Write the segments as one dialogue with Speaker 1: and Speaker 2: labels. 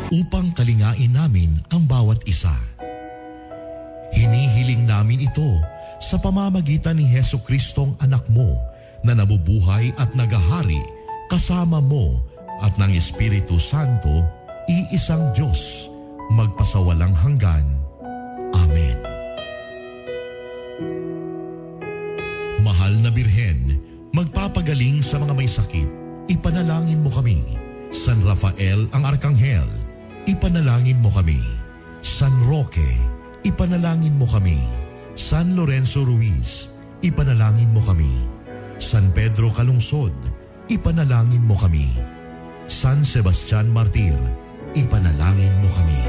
Speaker 1: Upang kalingain namin ang bawat isa. Hinihiling namin ito sa pamamagitan ni Heso Kristong anak mo na nabubuhay at nagahari kasama mo at ng Espiritu Santo, iisang Diyos, magpasawalang hanggan. Amen. Mahal na Birhen, magpapagaling sa mga may sakit, ipanalangin mo kami. San Rafael ang Arkanghel, ipanalangin mo kami. San Roque, ipanalangin mo kami. San Lorenzo Ruiz, ipanalangin mo kami. San Pedro Calungsod, ipanalangin mo kami. San Sebastian Martir, ipanalangin mo kami.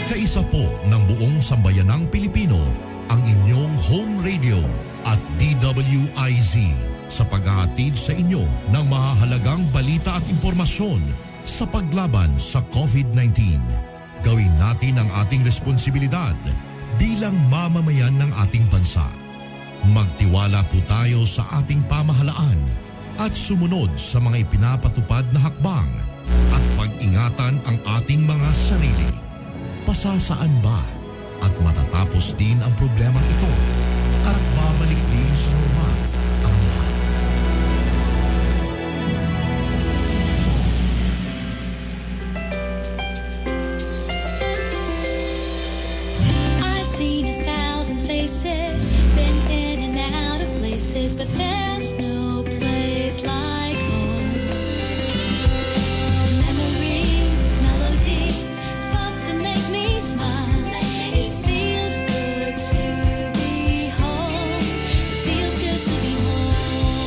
Speaker 1: Kaisa po ng buong sambayanang Pilipino ang inyong home radio at DWIZ sa paghahatid sa inyo ng mahahalagang balita at impormasyon sa paglaban sa COVID-19. Gawin natin ang ating responsibilidad bilang mamamayan ng ating bansa. Magtiwala po tayo sa ating pamahalaan at sumunod sa mga ipinapatupad na hakbang at pag-ingatan ang ating mga sarili. Pasasaan ba at matatapos din ang problemang ito at babalik din sa normal ang lahat.
Speaker 2: I've seen 1,000 faces, been in and out of places, but there's no place like home. Memories, melodies, thoughts that make me smile. It feels good to be home. It feels good to be home.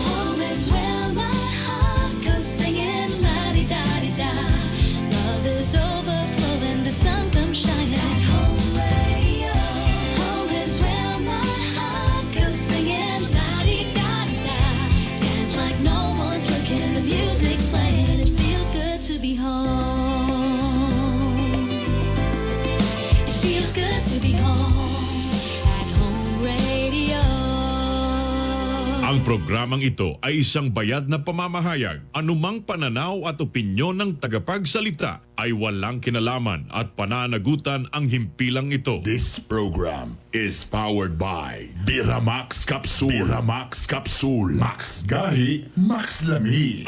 Speaker 2: Home is where my heart goes singing la-di-da-di-da. Love is overflowing, the sun comes shining. Home radio. Home is where my heart goes singing la-di-da-di-da. Dance like no one's looking, the music's playing. It feels good to be home. It feels good to be home at Home Radio.
Speaker 3: Ang programang ito ay isang bayad na pamamahayag. Anumang pananaw at opinyon ng tagapagsalita ay walang kinalaman at pananagutan ang himpilang ito.
Speaker 4: This program is powered by Biramax Capsule. Biramax Capsule. Max Gahi, Max Lami.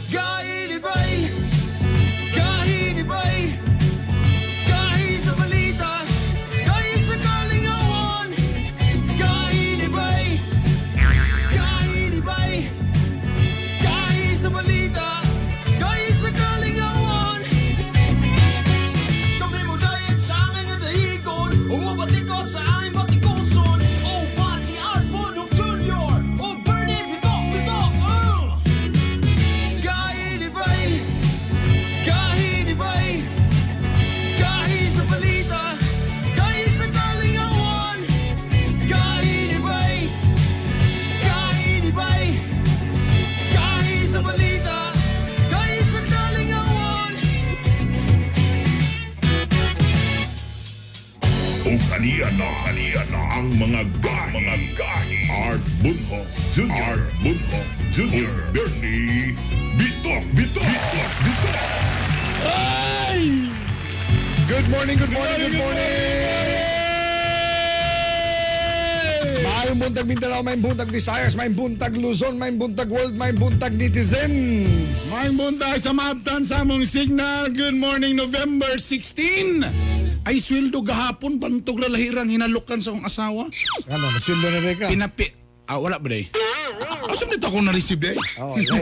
Speaker 5: Gahinibay, gahinibay, gahi sa balita, gahi sa kalingawan. Gahinibay, gahinibay, gahi sa balita, gahi sa kalingawan. Kami mo dayag sa aming dahigon, umubati ko sa aming batikuson. O Pati Art Bonok Jr., o Bernie Bitok Bitok. Gahinibay, gahinibay, gahi sa balita, gahi sa kalingawan. Gahinibay, gahinibay, gahi sa balita, gahi sa kalingawan.
Speaker 4: O kaniya na ang mga gahi. Art Bunho Jr. Art Bunho Jr. Bernie Bitok Bitok Bitok Bitok.
Speaker 6: Good morning, good morning, good morning! Maayong buntag Mindanao, maayong buntag Visayas, maayong buntag Luzon, maayong buntag World, maayong buntag netizens.
Speaker 7: Maayong buntag sa maabtan sa among signal. Good morning, November 16. Ay, sweldo gahapon, bantog lalahirang hinalukan sa akong asawa.
Speaker 6: Ano, nagsweldo na rin ka?
Speaker 7: Pinapi... Ah, wala ba day? Asa nito ako na-receive day?
Speaker 6: Oh, yeah.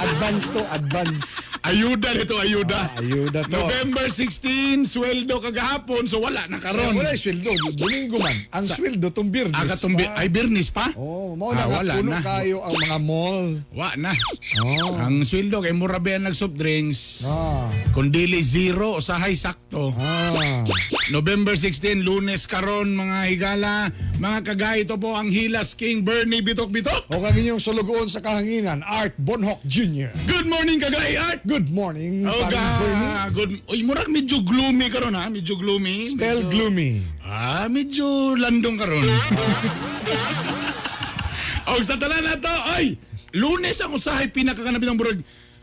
Speaker 6: Advance to, advance.
Speaker 7: Ayuda nito, ayuda.
Speaker 6: Ah, ayuda to.
Speaker 7: November 16, sweldo kagahapon, so wala na karon.
Speaker 6: Eh, wala yung sweldo. Domingo man. Ang sweldo tong Biyernes.
Speaker 7: Ah, katumbi,
Speaker 6: pa.
Speaker 7: ay Birnis pa?
Speaker 6: Oh, mao na
Speaker 7: Ah,
Speaker 6: nga
Speaker 7: wala
Speaker 6: puno
Speaker 7: na.
Speaker 6: kayo ang mga mall.
Speaker 7: Wa na.
Speaker 6: Oh.
Speaker 7: Ang sweldo kay mura ba yan nag soft drinks?
Speaker 6: Ah.
Speaker 7: Kung dili zero, usahay sakto.
Speaker 6: Ah.
Speaker 7: November 16, Lunes karon mga higala, mga kagay, ito po ang Hilas King Bernie Bitok Bitok.
Speaker 6: O kang inyong sulugoon sa kahanginan, Art Bonhoc Jr.
Speaker 7: Good morning, kagay Art.
Speaker 6: Good morning,
Speaker 7: Oga,
Speaker 6: paring Bernie.
Speaker 7: good. Uy, murag medyo gloomy karon ha, medyo gloomy.
Speaker 6: Spell
Speaker 7: Medyo-
Speaker 6: gloomy.
Speaker 7: Ah, medyo landong karon. Og sa tanan na to, ay, Lunes ang usahay pinakakanabit ng burag.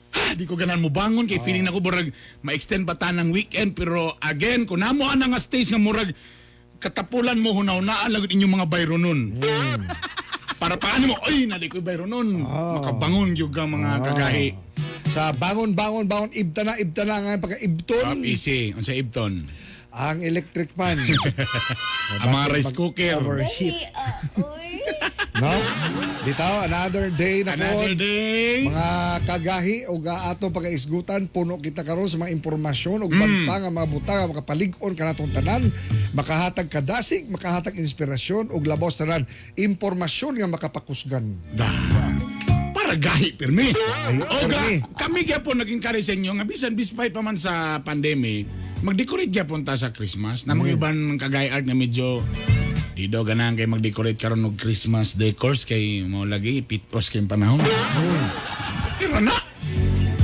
Speaker 7: Ha, di ko ganahan mo bangon kay feeling nako burag ma-extend pa ta ng weekend, pero again kun namo ana nga stage nga murag katapulan mo hunaw-hunaan lang inyong mga bayro nun. Para paano mo, ay, nali ko'y bayro nun. Makabangon yung ka mga kagahi.
Speaker 6: Sa bangon, bangon, bangon, ibta na, ibta na nga pagka ibton.
Speaker 7: Up easy, unsa ibton.
Speaker 6: Ang electric pan.
Speaker 7: Ang mga rice cooker.
Speaker 6: Overheat. No? Bitaw, another day na
Speaker 7: Another
Speaker 6: po.
Speaker 7: day.
Speaker 6: Mga kagahi o atong pagkaisgutan, puno kita karon sa mga impormasyon ug banta nga mga butang nga makapalig-on kanatong tanan, makahatag kadasig, makahatag inspirasyon ug labaw sa tanan impormasyon nga makapakusgan.
Speaker 7: Da. Para gahi pirmi.
Speaker 6: Ay,
Speaker 7: Oga,
Speaker 6: pirmi.
Speaker 7: kami gyapon nag-encourage sa inyo nga bisan despite pa man sa pandemic, mag-decorate gyapon ta sa Christmas. Na mga iban kagay art na medyo di daw ganahan kay mag-decorate karon og Christmas decors kay mo lagi pitpos kay panahon. Pero na.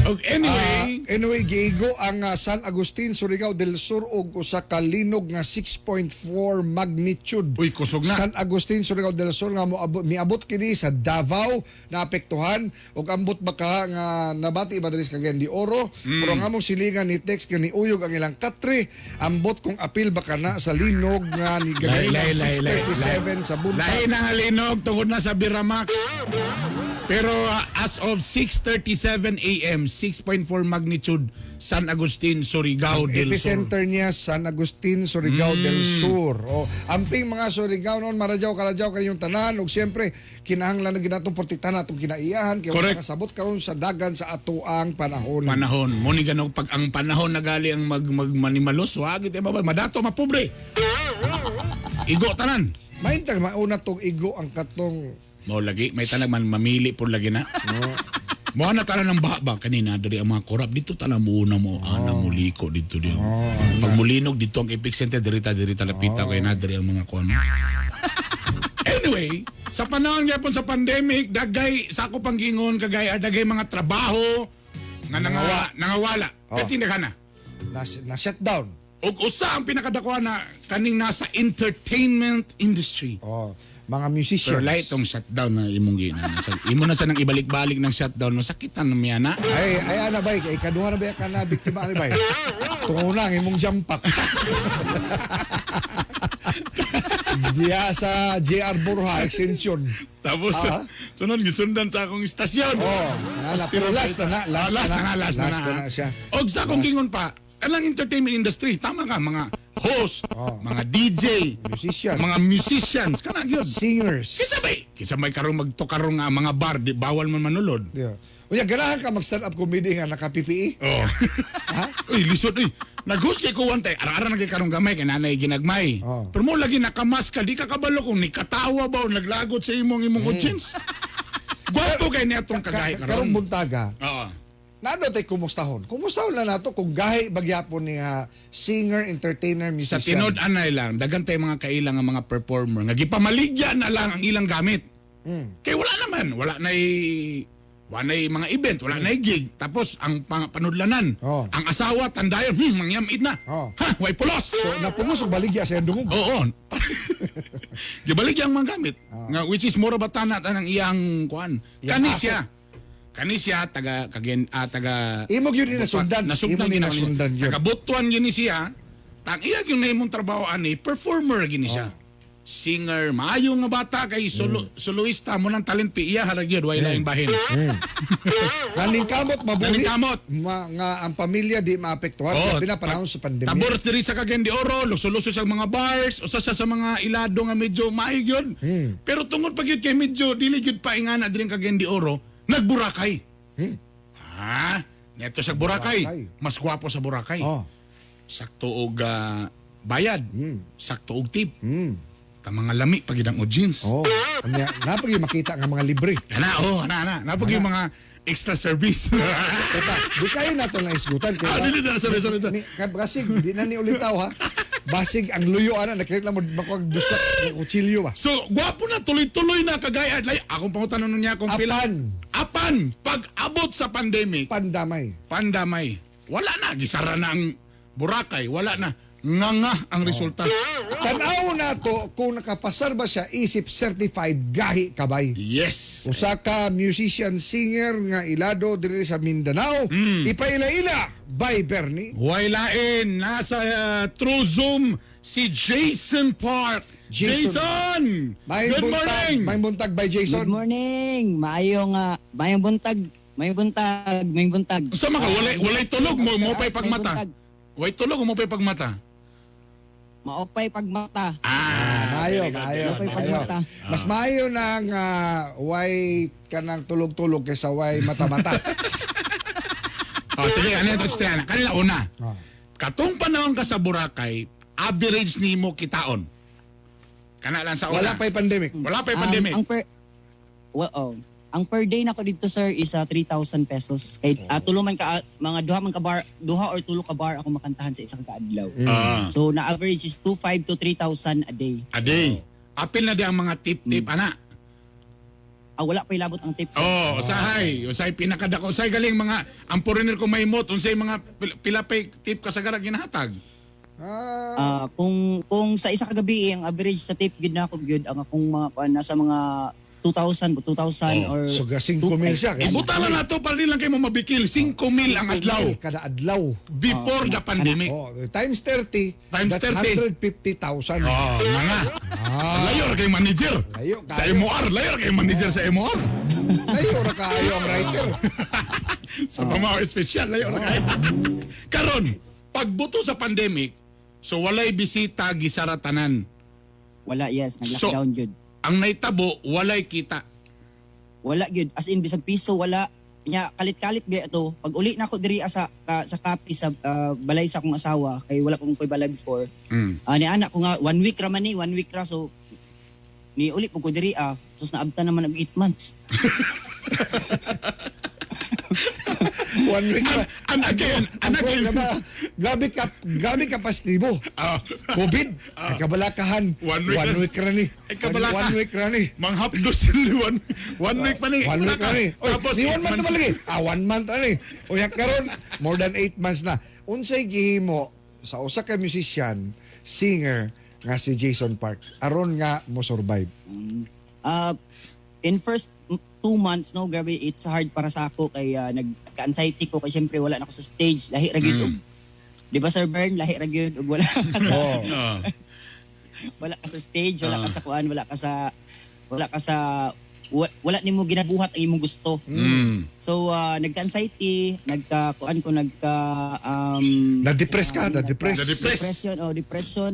Speaker 7: Og anyway,
Speaker 6: Ah, anyway, giigo ang San Agustin, Surigao del Sur og usa ka linog nga 6.4 magnitude.
Speaker 7: Uy, kusog na.
Speaker 6: San Agustin, Surigao del Sur nga moabot miabot kini sa Davao na apektuhan og ambot baka nga nabati ba diri sa Cagayan de Oro. Pero ang among silingan ni text kani uyog ang ilang katre ambot kung apil baka na sa linog nga ni
Speaker 7: Lay,
Speaker 6: gagawin
Speaker 7: lay, lay, lay,
Speaker 6: 6:37 sa buntag.
Speaker 7: Lahi na nga linog tungod na sa Biramax. Pero as of 6:37 a.m., 6.4 magnitude, San Agustin, Surigao del Sur.
Speaker 6: Epicenter niya San Agustin, Surigao del Sur. O amping mga Surigao noon maradyaw karadyaw kanyong tanan ug siyempre kinahanglan na ginatong protektahan atong kinaiyahan kay wala
Speaker 7: Correct.
Speaker 6: kasabot karon sa dagan sa atoang panahon.
Speaker 7: Panahon, mo ni ganog pag ang panahon nagali ang mag magmanimalos, wag iti babay madato mapobre. Igo tanan.
Speaker 6: Maintag mauna tong igo ang katong
Speaker 7: Mao lagi may tanag man mamili po lagi na. Mo na tanan ng baha ba kanina diri ang mga korap dito tanan mo una mo ana mo liko dito dito. Pag mulinog dito ang epicenter diri ta diri ta lapita kay na diri ang mga kuan. Anyway, sa panahon gyapon sa pandemic, dagay sa ako panggingon kagay dagay mga trabaho nga nangawa, nangawala.
Speaker 6: Oh.
Speaker 7: Oh. Tindahan na.
Speaker 6: na, na shutdown.
Speaker 7: Ug usa ang pinakadako na kaning nasa entertainment industry.
Speaker 6: Oh, mga musicians.
Speaker 7: Pero light tong shutdown na imong gina. Imo na sa nang ibalik-balik ng shutdown, masakitan na miya na.
Speaker 6: Ay, ay ana bay, kay kaduha na ba ka na biktima ani bay? Tunguna ang imong jampak. Diya sa JR Borja extension.
Speaker 7: Tapos,
Speaker 6: Ah.
Speaker 7: sunod, gisundan sa akong istasyon.
Speaker 6: Oh, na, na, pero last na na, last,
Speaker 7: last na, last, na,
Speaker 6: last na, na siya.
Speaker 7: Og sa akong gingon pa, kanang entertainment industry, tama ka, mga host, mga DJ,
Speaker 6: Oh. Musician.
Speaker 7: mga musicians, kanang yun.
Speaker 6: Singers.
Speaker 7: Kisa bay, kisa may karong magtokarong nga mga bar, di bawal man manulod.
Speaker 6: Yeah. Unya, ganahan ka mag stand-up comedy nga naka-PPE?
Speaker 7: Oh. Uy, lisod uy. Nag-host kay ko one time, ara-ara na kay karong gamay kay nanay ginagmay.
Speaker 6: Oh.
Speaker 7: Pero mo lagi nakamask ka, di ka kabalo kung nikatawa ba o naglagot sa imong imong audience. Gwapo kay niya tong kagahi
Speaker 6: Ka- karong
Speaker 7: karon.
Speaker 6: buntaga,
Speaker 7: Oo.
Speaker 6: naano tay kumustahon? Kumustahon na nato kung gahi bagyapon niya singer, entertainer,
Speaker 7: Sa
Speaker 6: musician.
Speaker 7: tinod anay lang, dagan tay mga kailang nga mga performer nga gipamaligya na lang ang ilang gamit. Kay wala naman, wala nay wala nay mga event, wala nay gig. Tapos ang panudlanan,
Speaker 6: Oh.
Speaker 7: ang asawa tandayon, mangyamit na.
Speaker 6: Oh.
Speaker 7: Ha, way pulos.
Speaker 6: So, napungos og baligya sa iyang dungog.
Speaker 7: Oo. Gibalik yang mga gamit. Nga, which is mura ba tanan ang iyang kuan.
Speaker 6: Iyang
Speaker 7: Kani
Speaker 6: asset.
Speaker 7: siya. Kani siya taga kagen ah, taga
Speaker 6: Imo gyud ni nasundan.
Speaker 7: Nasundan
Speaker 6: Imo ni
Speaker 7: gina
Speaker 6: nasundan gyud.
Speaker 7: Taga Butuan gini siya. Tang iya gyud na imong trabaho ani performer gini siya.
Speaker 6: Oh.
Speaker 7: Singer, maayo nga bata kay solo, soloista mo nang talent pi iya hara gyud way laing bahin.
Speaker 6: Naningkamot mabuhi.
Speaker 7: Naningkamot.
Speaker 6: Ma, nga ang pamilya di maapektuhan.
Speaker 7: Oo.
Speaker 6: Labi na panahon sa pandemya.
Speaker 7: Tabor diri sa Cagayan de Oro, luso-luso sa mga bars, usa siya sa mga ilado nga medyo maayo gyud. Pero tungod pa gyud kay medyo dili gyud paingana diri ang Cagayan de Oro, nagburakay. Ha? Neto sa Boracay.
Speaker 6: Boracay.
Speaker 7: Mas gwapo sa Boracay.
Speaker 6: Oh.
Speaker 7: Sakto og bayad. Sakto og tip. Ta mga lami pag ang audience.
Speaker 6: Oh. Anya, napagi makita nga mga libre.
Speaker 7: Ana, oh, ana, ana. Napag yung mga extra service.
Speaker 6: Teka, di kayo nato na isgutan. Kaya
Speaker 7: Ah, dili na, sorry, sorry, sorry.
Speaker 6: Ni, basig, di na ni ulitaw ha. Basig ang luyo ana, nakita lang mo makuag duslak ng kutsilyo ba.
Speaker 7: So, gwapo na, tuloy-tuloy na kagaya. Lay, akong pangutanon niya kung pila.
Speaker 6: Apan.
Speaker 7: Apan, pag abot sa pandemic,
Speaker 6: Pandamay.
Speaker 7: pandamay, wala na, gisara na ang Boracay, wala na. Nga nga ang resulta.
Speaker 6: Tanaw nato kung nakapasar ba siya isip certified gahi kabay.
Speaker 7: Yes.
Speaker 6: Usa ka musician singer nga ilado diri sa Mindanao, ipaila-ila by Bernie.
Speaker 7: Way lain, nasa True Zoom si Jason Park.
Speaker 6: Jason.
Speaker 7: Jason!
Speaker 6: Maayong
Speaker 7: Good
Speaker 6: buntag,
Speaker 7: morning!
Speaker 6: Maayong buntag by Jason.
Speaker 8: Good morning. Maayong maayong buntag. Maayong buntag, maayong buntag.
Speaker 7: Unsa man ka walay walay tulog mo mo pay
Speaker 8: Maayong
Speaker 7: pagmata.
Speaker 8: buntag.
Speaker 7: Walay tulog mo pay pagmata.
Speaker 8: Maopay pagmata.
Speaker 7: Ah,
Speaker 6: Maayo,
Speaker 7: very good,
Speaker 6: maayo,
Speaker 7: very good.
Speaker 8: Maopay
Speaker 6: maayo.
Speaker 8: pagmata.
Speaker 6: Mas maayo nang way ka ng tulog-tulog kaysa way mata-mata.
Speaker 7: Oh, sige, ano yung Tristiana? Kanila una.
Speaker 6: Ah.
Speaker 7: Katong panahon ka sa Boracay, average nimo kitaon. Kana lang sa una.
Speaker 6: Wala pa'y pandemic.
Speaker 7: Wala pa'y pandemic.
Speaker 8: Ang per well, oh, ang per day nako dito sir is 3,000 pesos. Kay tulo man ka mga duha man ka bar, duha or tulo ka bar ako makantahan sa isang kaadlaw.
Speaker 7: Ah.
Speaker 8: So na average is 2,500 to 3,000 a day.
Speaker 7: A day. Apil na di ang mga tip-tip, ana.
Speaker 8: Ah, wala pa ilabot ang tips.
Speaker 7: Oh, usahay, usahay pinakadako, usahay galing mga ang foreigner ko may mot, unsay mga pila pay tip kasagara ginahatag.
Speaker 6: Ah,
Speaker 8: Ah, kung sa isa ka gabi eh, ang average sa tip gyud na ako gyud ang akong mga kuan nasa mga 2,000 2,000
Speaker 7: Oh.
Speaker 8: or
Speaker 6: so ga 5 mil siya. Kasi
Speaker 7: Ibuta lang nato para di lang kayo mabikil, 5 mil ang adlaw
Speaker 6: Kada adlaw.
Speaker 7: before the pandemic.
Speaker 6: Oh, times 30,
Speaker 7: Times
Speaker 6: that's
Speaker 7: 30.
Speaker 6: 150,000.
Speaker 7: Oh, nga. Layo ra kay manager.
Speaker 6: Layo
Speaker 7: Sa
Speaker 6: kayo.
Speaker 7: MOR, layo ra kay manager sa MOR.
Speaker 6: Layo ra kaayo ang writer.
Speaker 7: Sa pamao espesyal, layo ra kayo. Karon, pagbuto sa pandemic, so walay bisita gisara tanan.
Speaker 8: Wala, yes, nag-lockdown gyud.
Speaker 7: Ang naitabo, walay kita.
Speaker 8: Wala gyud, as in bisag piso wala. Nya kalit-kalit gyud ato. Pag uli na ako diri sa ka, sa kapi sa balay sa akong asawa kay wala kong koy balay before. Ah, ni anak ko nga one week ra man ni, one week ra, so ni uli po ko diri tapos naabtan naman og 8 months.
Speaker 6: One week ra.
Speaker 7: And again, and again.
Speaker 6: Grabe ka, grabe ka pastibo.
Speaker 7: Ah.
Speaker 6: COVID, ay kabalakahan.
Speaker 7: One week
Speaker 6: One
Speaker 7: ra.
Speaker 6: week ra ni.
Speaker 7: Ay, kabalaka.
Speaker 6: One week ra ni.
Speaker 7: Manghapdos one week pa ni.
Speaker 6: One week ra ni. Oy,
Speaker 7: Tapos
Speaker 6: ni
Speaker 7: eight
Speaker 6: one month na
Speaker 7: months.
Speaker 6: ba lagi? Ah, one month ra ni. Uy, karon more than 8 months na. Unsay gihimo sa usa ka musician, singer nga si Jason Park aron nga mo survive?
Speaker 8: In first 2 months, no, grabe, it's hard para sa ako kay nagka-anxiety ko kay syempre wala na ako sa stage, lahi ra gyud og, di ba Sir Bern, lahi ra gyud og wala ka sa
Speaker 6: Oh.
Speaker 8: Wala ka sa stage, wala ka sa kuan, wala ka sa wala nimo ginabuhat ang imong gusto. So nagka-anxiety, nagka kuan ko, nagka
Speaker 6: Na-depress ka, na-depress.
Speaker 7: Na-depress.
Speaker 8: Depression, oh, depression.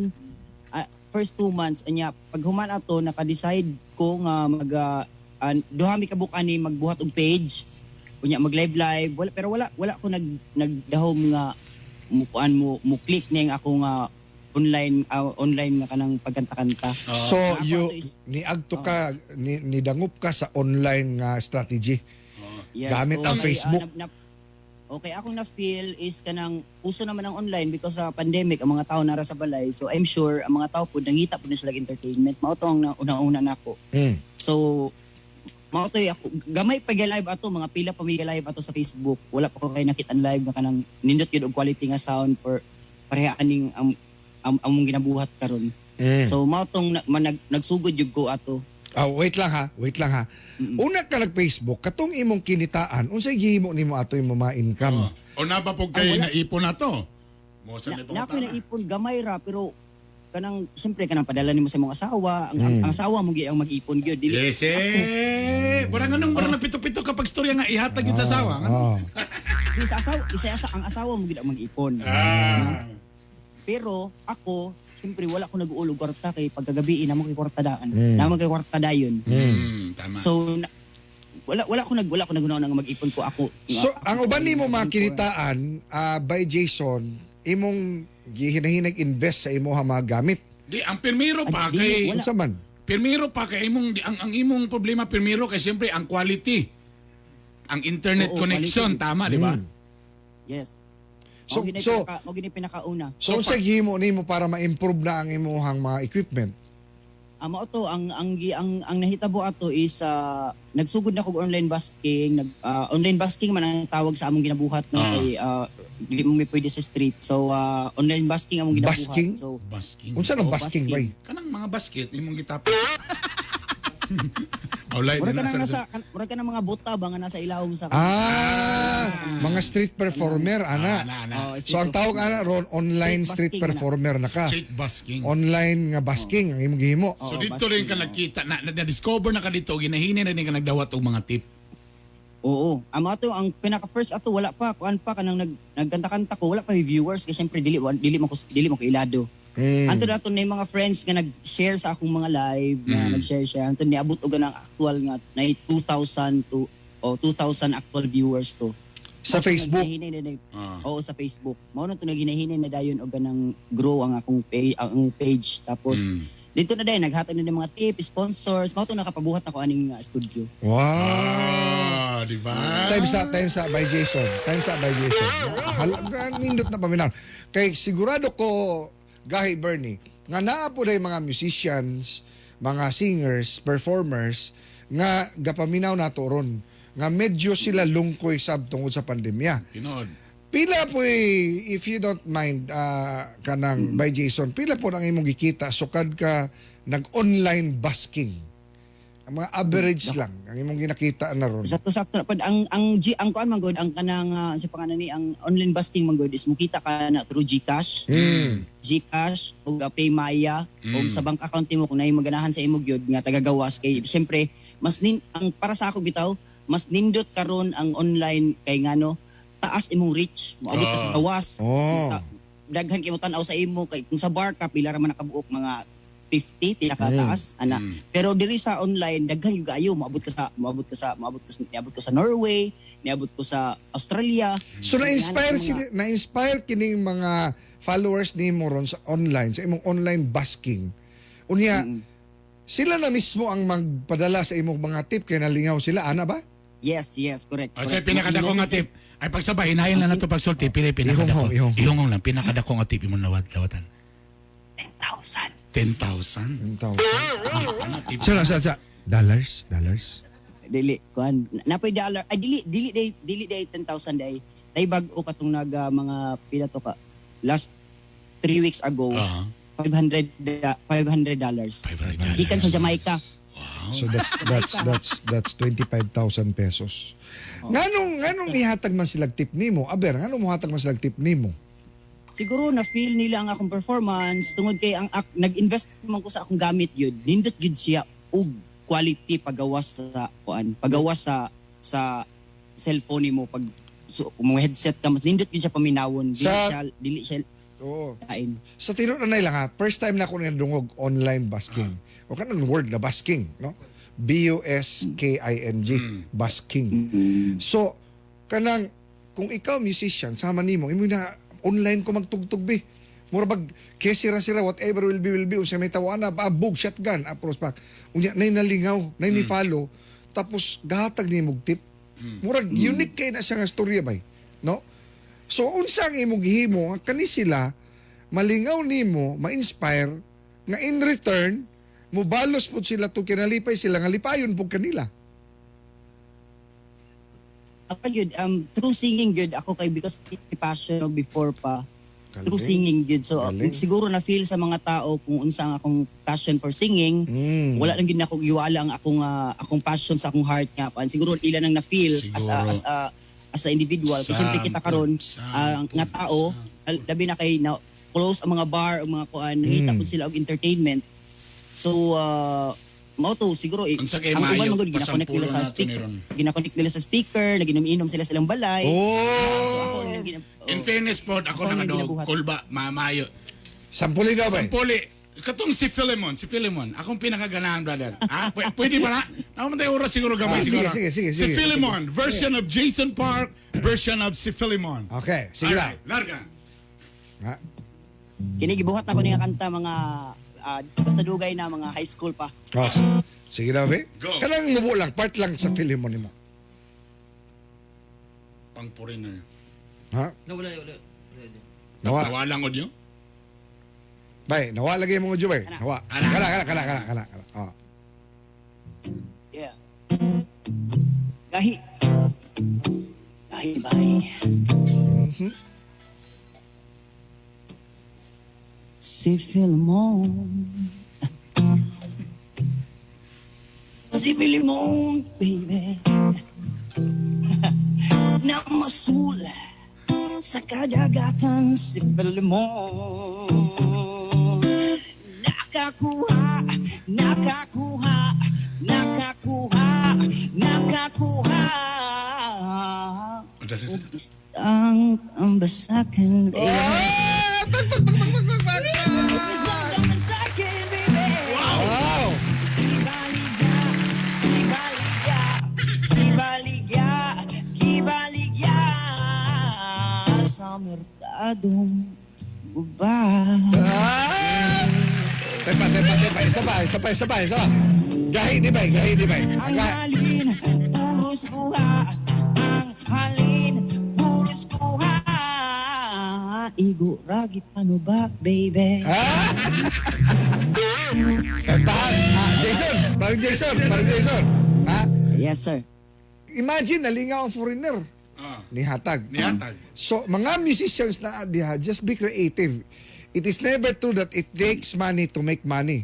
Speaker 8: Ah, first 2 months anya pag human ato naka-decide ko nga mag duha mi ka buok ani magbuhat og page. Unya mag live live, wala, pero wala wala ko nagdahom nga mo kuan mo mo click ning ako nga online online nga kanang pagkanta-kanta.
Speaker 6: So
Speaker 8: Ako
Speaker 6: you
Speaker 8: ato is-
Speaker 6: niagto ka ni nidangup ka sa online nga strategy.
Speaker 8: Yes,
Speaker 6: Gamit ang
Speaker 8: okay,
Speaker 6: Facebook.
Speaker 8: Okay, akong na-feel is kanang uso naman ang online because sa pandemic ang mga tao nara sa balay. So I'm sure ang mga tao pud nangita pud na sila entertainment. Mao to ang una-una nako. So mao to ako gamay pa gyud live ato, mga pila pa mi live ato sa Facebook. Wala pa ko kay nakita ang live nga kanang nindot gyud og quality nga sound for pareha aning ang among ginabuhat karon. So mao tong nagsugod jud ko ato.
Speaker 6: Ah, wait lang ha, wait lang ha. Una ka nag-Facebook, katong imong kinitaan, unsay gihimo nimo ato imong mga income?
Speaker 7: O napa po kay
Speaker 8: Ah, wala.
Speaker 7: naipon na to. Mo sa
Speaker 8: Na, na ako naipon gamay ra pero kanang siyempre kanang padala nimo sa imong asawa, ang asawa mo gyud ang mag-ipon gyud, dili
Speaker 7: Yes, eh. Parang anong parang napito-pito kapag storya nga ihatag yun sa asawa. Ano?
Speaker 6: Oh.
Speaker 8: Di sa asawa, isa sa ang asawa mo gyud ang mag-ipon.
Speaker 7: Ah.
Speaker 8: Pero ako, siyempre wala ko nag-uulog kwarta kay pagkagabi na mo kay kwarta daan. Na mo kay kwarta dayon.
Speaker 7: Tama.
Speaker 8: So na, Wala wala ko naghuna nga mag-ipon ko ako.
Speaker 6: So,
Speaker 8: nga,
Speaker 6: ang
Speaker 8: ako
Speaker 6: uban nimo mga
Speaker 8: ipon.
Speaker 6: kinitaan by Jason, imong gihinahinag invest sa imuha mga gamit.
Speaker 7: Di, ang pirmiro pa
Speaker 8: Ay, dili,
Speaker 7: kay
Speaker 8: wala.
Speaker 6: Unsa man?
Speaker 7: Pirmiro pa kay imong ang imong problema pirmiro kay siyempre ang quality. Ang internet
Speaker 8: Oo,
Speaker 7: connection,
Speaker 8: quality.
Speaker 7: tama, di ba?
Speaker 8: Yes.
Speaker 6: So-
Speaker 8: So, mao mao gini pinakauna.
Speaker 6: So, unsa gihimo nimo para ma-improve na ang imuhang mga equipment?
Speaker 8: Ang mao to ang nahitabo ato is nagsugod na kog online busking, nag online busking man ang tawag sa among ginabuhat, no, kay dili mo may pwede sa street. So online busking among ginabuhat.
Speaker 6: Busking?
Speaker 8: So
Speaker 7: Basking.
Speaker 6: Unsa nang
Speaker 8: Oo,
Speaker 6: basking
Speaker 8: basking.
Speaker 6: bay?
Speaker 7: Kanang mga basket imong gitapon. Aulay
Speaker 8: murag
Speaker 7: din
Speaker 8: ka
Speaker 7: na
Speaker 8: nang
Speaker 7: sa
Speaker 8: nasa murag ka ng mga buta ba nga nasa ilawom sa
Speaker 6: Ah, mga street performer ana.
Speaker 7: Ana, ana.
Speaker 8: Oo,
Speaker 6: So ang tawag ana ron online street
Speaker 8: Street busking na.
Speaker 6: performer na ka.
Speaker 7: Street busking.
Speaker 6: Online nga basking ang imong gihimo.
Speaker 7: So
Speaker 8: Oo,
Speaker 7: dito rin ka
Speaker 8: busking, oo.
Speaker 7: nagkita na discover na ka dito ginahini na din ka nagdawat og mga tip.
Speaker 8: Oo. Ang ato ang pinaka first ato wala pa kuan pa kanang nagkanta-kanta ko, wala pa may viewers kay syempre dili mo ko ilado. Anto na ato na yung mga friends nga nag-share sa akong mga live na nag-share siya. Anto niabot og ang actual nga na 2,000 to o 2,000 actual viewers to.
Speaker 6: Sa
Speaker 8: Mao to
Speaker 6: Facebook?
Speaker 8: naghinay Oo, sa Facebook. Mao na to naghinay na dayon og ganang grow ang akong page, ang page. Tapos dito na dayon naghatag na ng mga tips, sponsors. Mao to nakapabuhat ako aning studio.
Speaker 6: Wow.
Speaker 7: Ah, di ba?
Speaker 6: Times up by Jason. Times up by Jason. Halaga nindot na paminaw. Kay sigurado ko gahi Bernie nga naa po day mga musicians, mga singers, performers nga gapaminaw nato ron nga medyo sila lungkoy sab tungod sa pandemya.
Speaker 7: Tinod.
Speaker 6: Pila po if you don't mind kanang by Jason, pila po ang imong gikita sukad ka nag-online busking? Ang mga average lang ang imong ginakita na ron.
Speaker 8: Sakto sakto na pud ang G ang kuan man gud ang kanang sa pangalan ni ang online busking man gud is mukita ka na through GCash. GCash ug PayMaya ug sa bank account nimo kung naay maganahan sa imo gyud nga tagagawas kay syempre mas ang para sa ako bitaw mas nindot karon ang online kay ngano taas imong reach, moabot ka sa gawas.
Speaker 6: Oh.
Speaker 8: Daghan kay mo tan-aw sa imo kay kung sa bar ka pila ra man nakabuok, mga 50 pinakataas ana. Pero diri sa online daghan gyud kaayo, moabot ka sa Norway, niabot ko sa Australia.
Speaker 6: So na-inspire
Speaker 8: Mga-
Speaker 6: sila, na-inspire kining mga followers nimo ron sa online, sa imong online busking. Unya, sila na mismo ang magpadala sa imong mga tip kay nalingaw sila ana ba?
Speaker 8: Yes, correct.
Speaker 7: O, sa
Speaker 8: correct.
Speaker 7: pinakadako nga tip. Ay pagsabay hinahin lang nato pagsulti pili pinakadako.
Speaker 6: Ihonghong, ihonghong.
Speaker 7: Ihonghong lang pinakadako nga tip imong lawat lawatan.
Speaker 8: 10,000.
Speaker 7: 10,000.
Speaker 6: Ang tao.
Speaker 7: Ano tip?
Speaker 6: Sa dollars, dollars.
Speaker 8: Dili kuan napoy dollar ay dili day 10,000 day. Day bag-o katong nag mga pila to ka last 3 weeks ago. $500.
Speaker 7: $500.
Speaker 8: Gikan sa Jamaica.
Speaker 6: So that's 25,000 pesos. Nganong ihatag man sila tip nimo? Aber, nganong mohatag man sila tip nimo?
Speaker 8: Siguro na feel nila ang akong performance tungod kay ang nag-invest man ko sa akong gamit yun. Nindot gyud siya og quality pagawas sa kuan, pagawas sa cellphone nimo pag so, kung mga headset ka mas nindot gyud siya paminawon. Dili siya dili siya
Speaker 6: Oo.
Speaker 8: kain.
Speaker 6: Sa tinuod na lang ha, first time na ako nadungog online busking. O kanang word na busking, no? B-U-S-K-I-N-G, busking. So, kanang kung ikaw musician, sama nimo, imo na online ko magtugtog be. Mura bag kesira sira whatever will be will be unsa may tawana abog shotgun apros pa. Unya nay nalingaw, nay ni follow tapos gahatag nimo og tip. Murag unique kay na siya nga storya bay, no? So unsa ang imong gihimo nga kani sila malingaw nimo, ma-inspire nga in return mubalos pud sila to kinalipay sila nga lipayon pud kanila.
Speaker 8: Ako yun, through singing good ako kay because it's my passion before pa.
Speaker 6: Galing.
Speaker 8: Through singing good. So
Speaker 6: Galing.
Speaker 8: siguro na feel sa mga tao kung unsa ang akong passion for singing. Wala lang gid na akong iwala ang akong passion sa akong heart nga kuan. Siguro ila nang na feel as a,
Speaker 7: Siguro.
Speaker 8: as a individual. Kasi siyempre kita karon nga tao labi na kay na close ang mga bar ang mga kuan, nangita pud sila og entertainment. So mao to siguro eh,
Speaker 7: Unsa kay
Speaker 8: ang uban
Speaker 7: maayo,
Speaker 8: man gud gina-connect nila
Speaker 7: pasampulo
Speaker 8: sa
Speaker 7: na to
Speaker 8: speaker
Speaker 7: ni ron.
Speaker 8: gina-connect nila sa speaker, naginom-inom sila silang balay.
Speaker 6: Oh!
Speaker 8: So ako ang
Speaker 7: In fairness po, ako
Speaker 8: Ako
Speaker 7: na
Speaker 8: ang
Speaker 7: nga dog,
Speaker 8: ginabuhat.
Speaker 7: kulba, mamayo.
Speaker 6: Sampuli daw ba?
Speaker 7: Sampuli. Katong si Philemon, si Philemon. Akong pinakaganahan, brother. Ah, pwede ba na? Naman tayo oras siguro gamay
Speaker 6: Ah, sige,
Speaker 7: siguro.
Speaker 6: sige, sige,
Speaker 7: Si
Speaker 6: sige.
Speaker 7: Philemon, version of Jason Park, version of si Philemon.
Speaker 6: Okay, sige lang.
Speaker 7: Alright, larga.
Speaker 6: Ha?
Speaker 8: Kini gibuhat ako niya kanta mga basta dugay na mga high school pa.
Speaker 6: Oh, sige na, be.
Speaker 7: Go.
Speaker 6: Kanang mubo lang, part lang sa Philemon nimo.
Speaker 7: Pang foreigner.
Speaker 6: Ha?
Speaker 9: No, wala, wala. Wala.
Speaker 6: Nawa.
Speaker 7: Nawa lang audio.
Speaker 6: Bay, nawa lagi mo audio, bay. Nawa.
Speaker 7: Ana.
Speaker 6: Kala, kala, kala, kala, kala. Kala. Oh.
Speaker 8: Yeah. Gahi. Gahi, bye. Si Philemon. Si Philemon, baby. Na masula sa kadagatan si Philemon. Nakakuha, nakakuha, nakakuha, nakakuha. Og isang tambasakan, baby.
Speaker 6: Ah! Pak, pak, pak, pak, pak, pak, pak.
Speaker 8: Og isang tambasakan, baby.
Speaker 6: Wow!
Speaker 8: Kibaligya, kibaligya, kibaligya, kibaligya sa merkadong guba.
Speaker 6: Ah! Tepa, tepa, tepa. Isa pa, isa pa, isa pa, isa pa. Gahi ni bay, gahi ni bay.
Speaker 8: Ang
Speaker 6: Gahi.
Speaker 8: halin, puros kuha. Ang halin, puros kuha. Igo ragi paano ba, baby?
Speaker 6: Ah! Tahan. Ah, Jason, parang Jason, parang Jason. Ha?
Speaker 8: Yes, sir.
Speaker 6: Imagine, nalingaw ang foreigner.
Speaker 7: Ah.
Speaker 6: Nihatag.
Speaker 7: Nihatag.
Speaker 6: So, mga musicians na diha, just be creative. It is never true that it takes money to make money.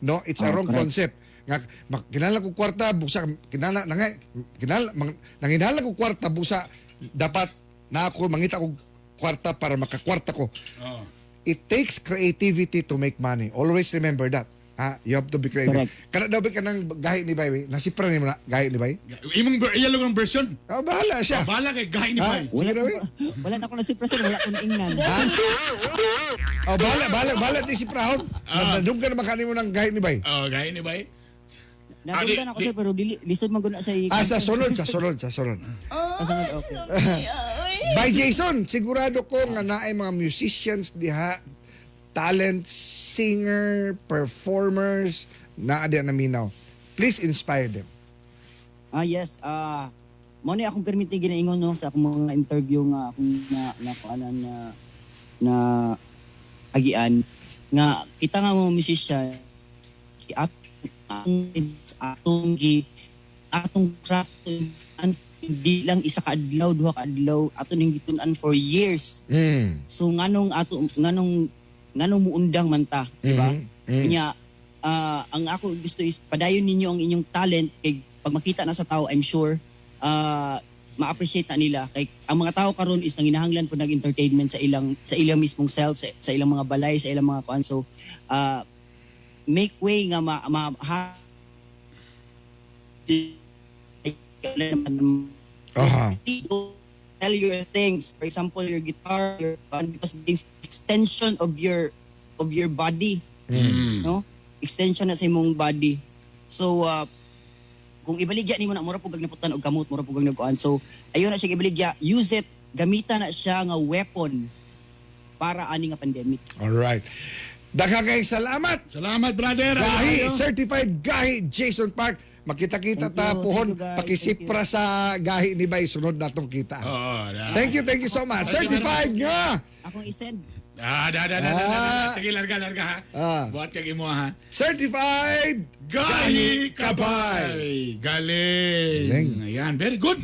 Speaker 6: No, it's a
Speaker 8: Oh,
Speaker 6: wrong
Speaker 8: correct.
Speaker 6: concept. Nga kinahanglan ko kwarta busa kinahanglan nangay kinahanglan nanginahanglan ko kwarta busa dapat na ako mangita ko kwarta para makakwarta ko.
Speaker 7: Oh.
Speaker 6: It takes creativity to make money. Always remember that. Ha? You have to be creative.
Speaker 8: Correct.
Speaker 6: Kana daw ba kanang gahi ni Bay? Nasipra ni mo na gahi ni Bay?
Speaker 7: Imong iya lang ang version.
Speaker 6: Oh, bahala siya.
Speaker 7: Bahala kay gahi ni
Speaker 6: Ha?
Speaker 7: Bay.
Speaker 6: Sige daw eh.
Speaker 8: Wala na ako na si President, wala ko na ingnan.
Speaker 6: Ha? Oh, bahala, bahala, bahala di si Prahon. Ah. Nadunggan naman kanimo ng gahi ni Bay.
Speaker 7: Oh, gahi ni Bay.
Speaker 8: Nadunggan ako, sir, pero dili, lisod man guna sa
Speaker 6: Ah, sa sunod, sa sunod, sa sunod.
Speaker 8: Sa sunod, okay.
Speaker 6: By Jason, sigurado ko nga naay mga musicians diha, talent, singer, performers, naa diha naminaw. Please inspire them.
Speaker 8: Ah, yes. Ah, mo ni akong permiti ginaingon no sa akong mga interview nga akong na na kuanan na na agian nga kita nga mga musician at ang atong gi atong craft an hindi lang isa ka adlaw duha ka adlaw ato ning gitun-an for years. So nganong ato nganong nganong muundang man ta, di ba? Nya ang ako gusto is padayon ninyo ang inyong talent kay pag makita na sa tao, I'm sure ma-appreciate na nila kay ang mga tao karon is nanginahanglan po nag entertainment sa ilang mismong self sa ilang mga balay, sa ilang mga kuan. So make way nga ma, ma ha, tell your things, for example your guitar, your because it's extension of your body, no, extension na sa imong body. So kung ibaligya nimo na, mura pug kag naputan og kamot, mura pug kag nagkuan. So ayon na siya ibaligya, use it, gamita na siya nga weapon para ani nga pandemic.
Speaker 6: All right. Daghang kayong salamat.
Speaker 7: Salamat, brother.
Speaker 6: Gahi,
Speaker 7: Ayaw.
Speaker 6: certified Gahi Jason Park. Makita-kita
Speaker 8: Thank
Speaker 6: ta
Speaker 8: you,
Speaker 6: puhon
Speaker 8: thank you, guys.
Speaker 6: pakisipra sa gahi ni Bay sunod natong kita.
Speaker 7: Oo, da.
Speaker 6: Thank you so much.
Speaker 7: Thank you very
Speaker 6: Certified nga.
Speaker 8: Akong isend.
Speaker 7: Ah, da, da, da, da, da, da. Sige, larga, larga ha.
Speaker 6: Ah.
Speaker 7: Buhat kag imo ha.
Speaker 6: Certified
Speaker 7: Gahi Kabay. Galing.
Speaker 6: Galing.
Speaker 7: Ayan, very good.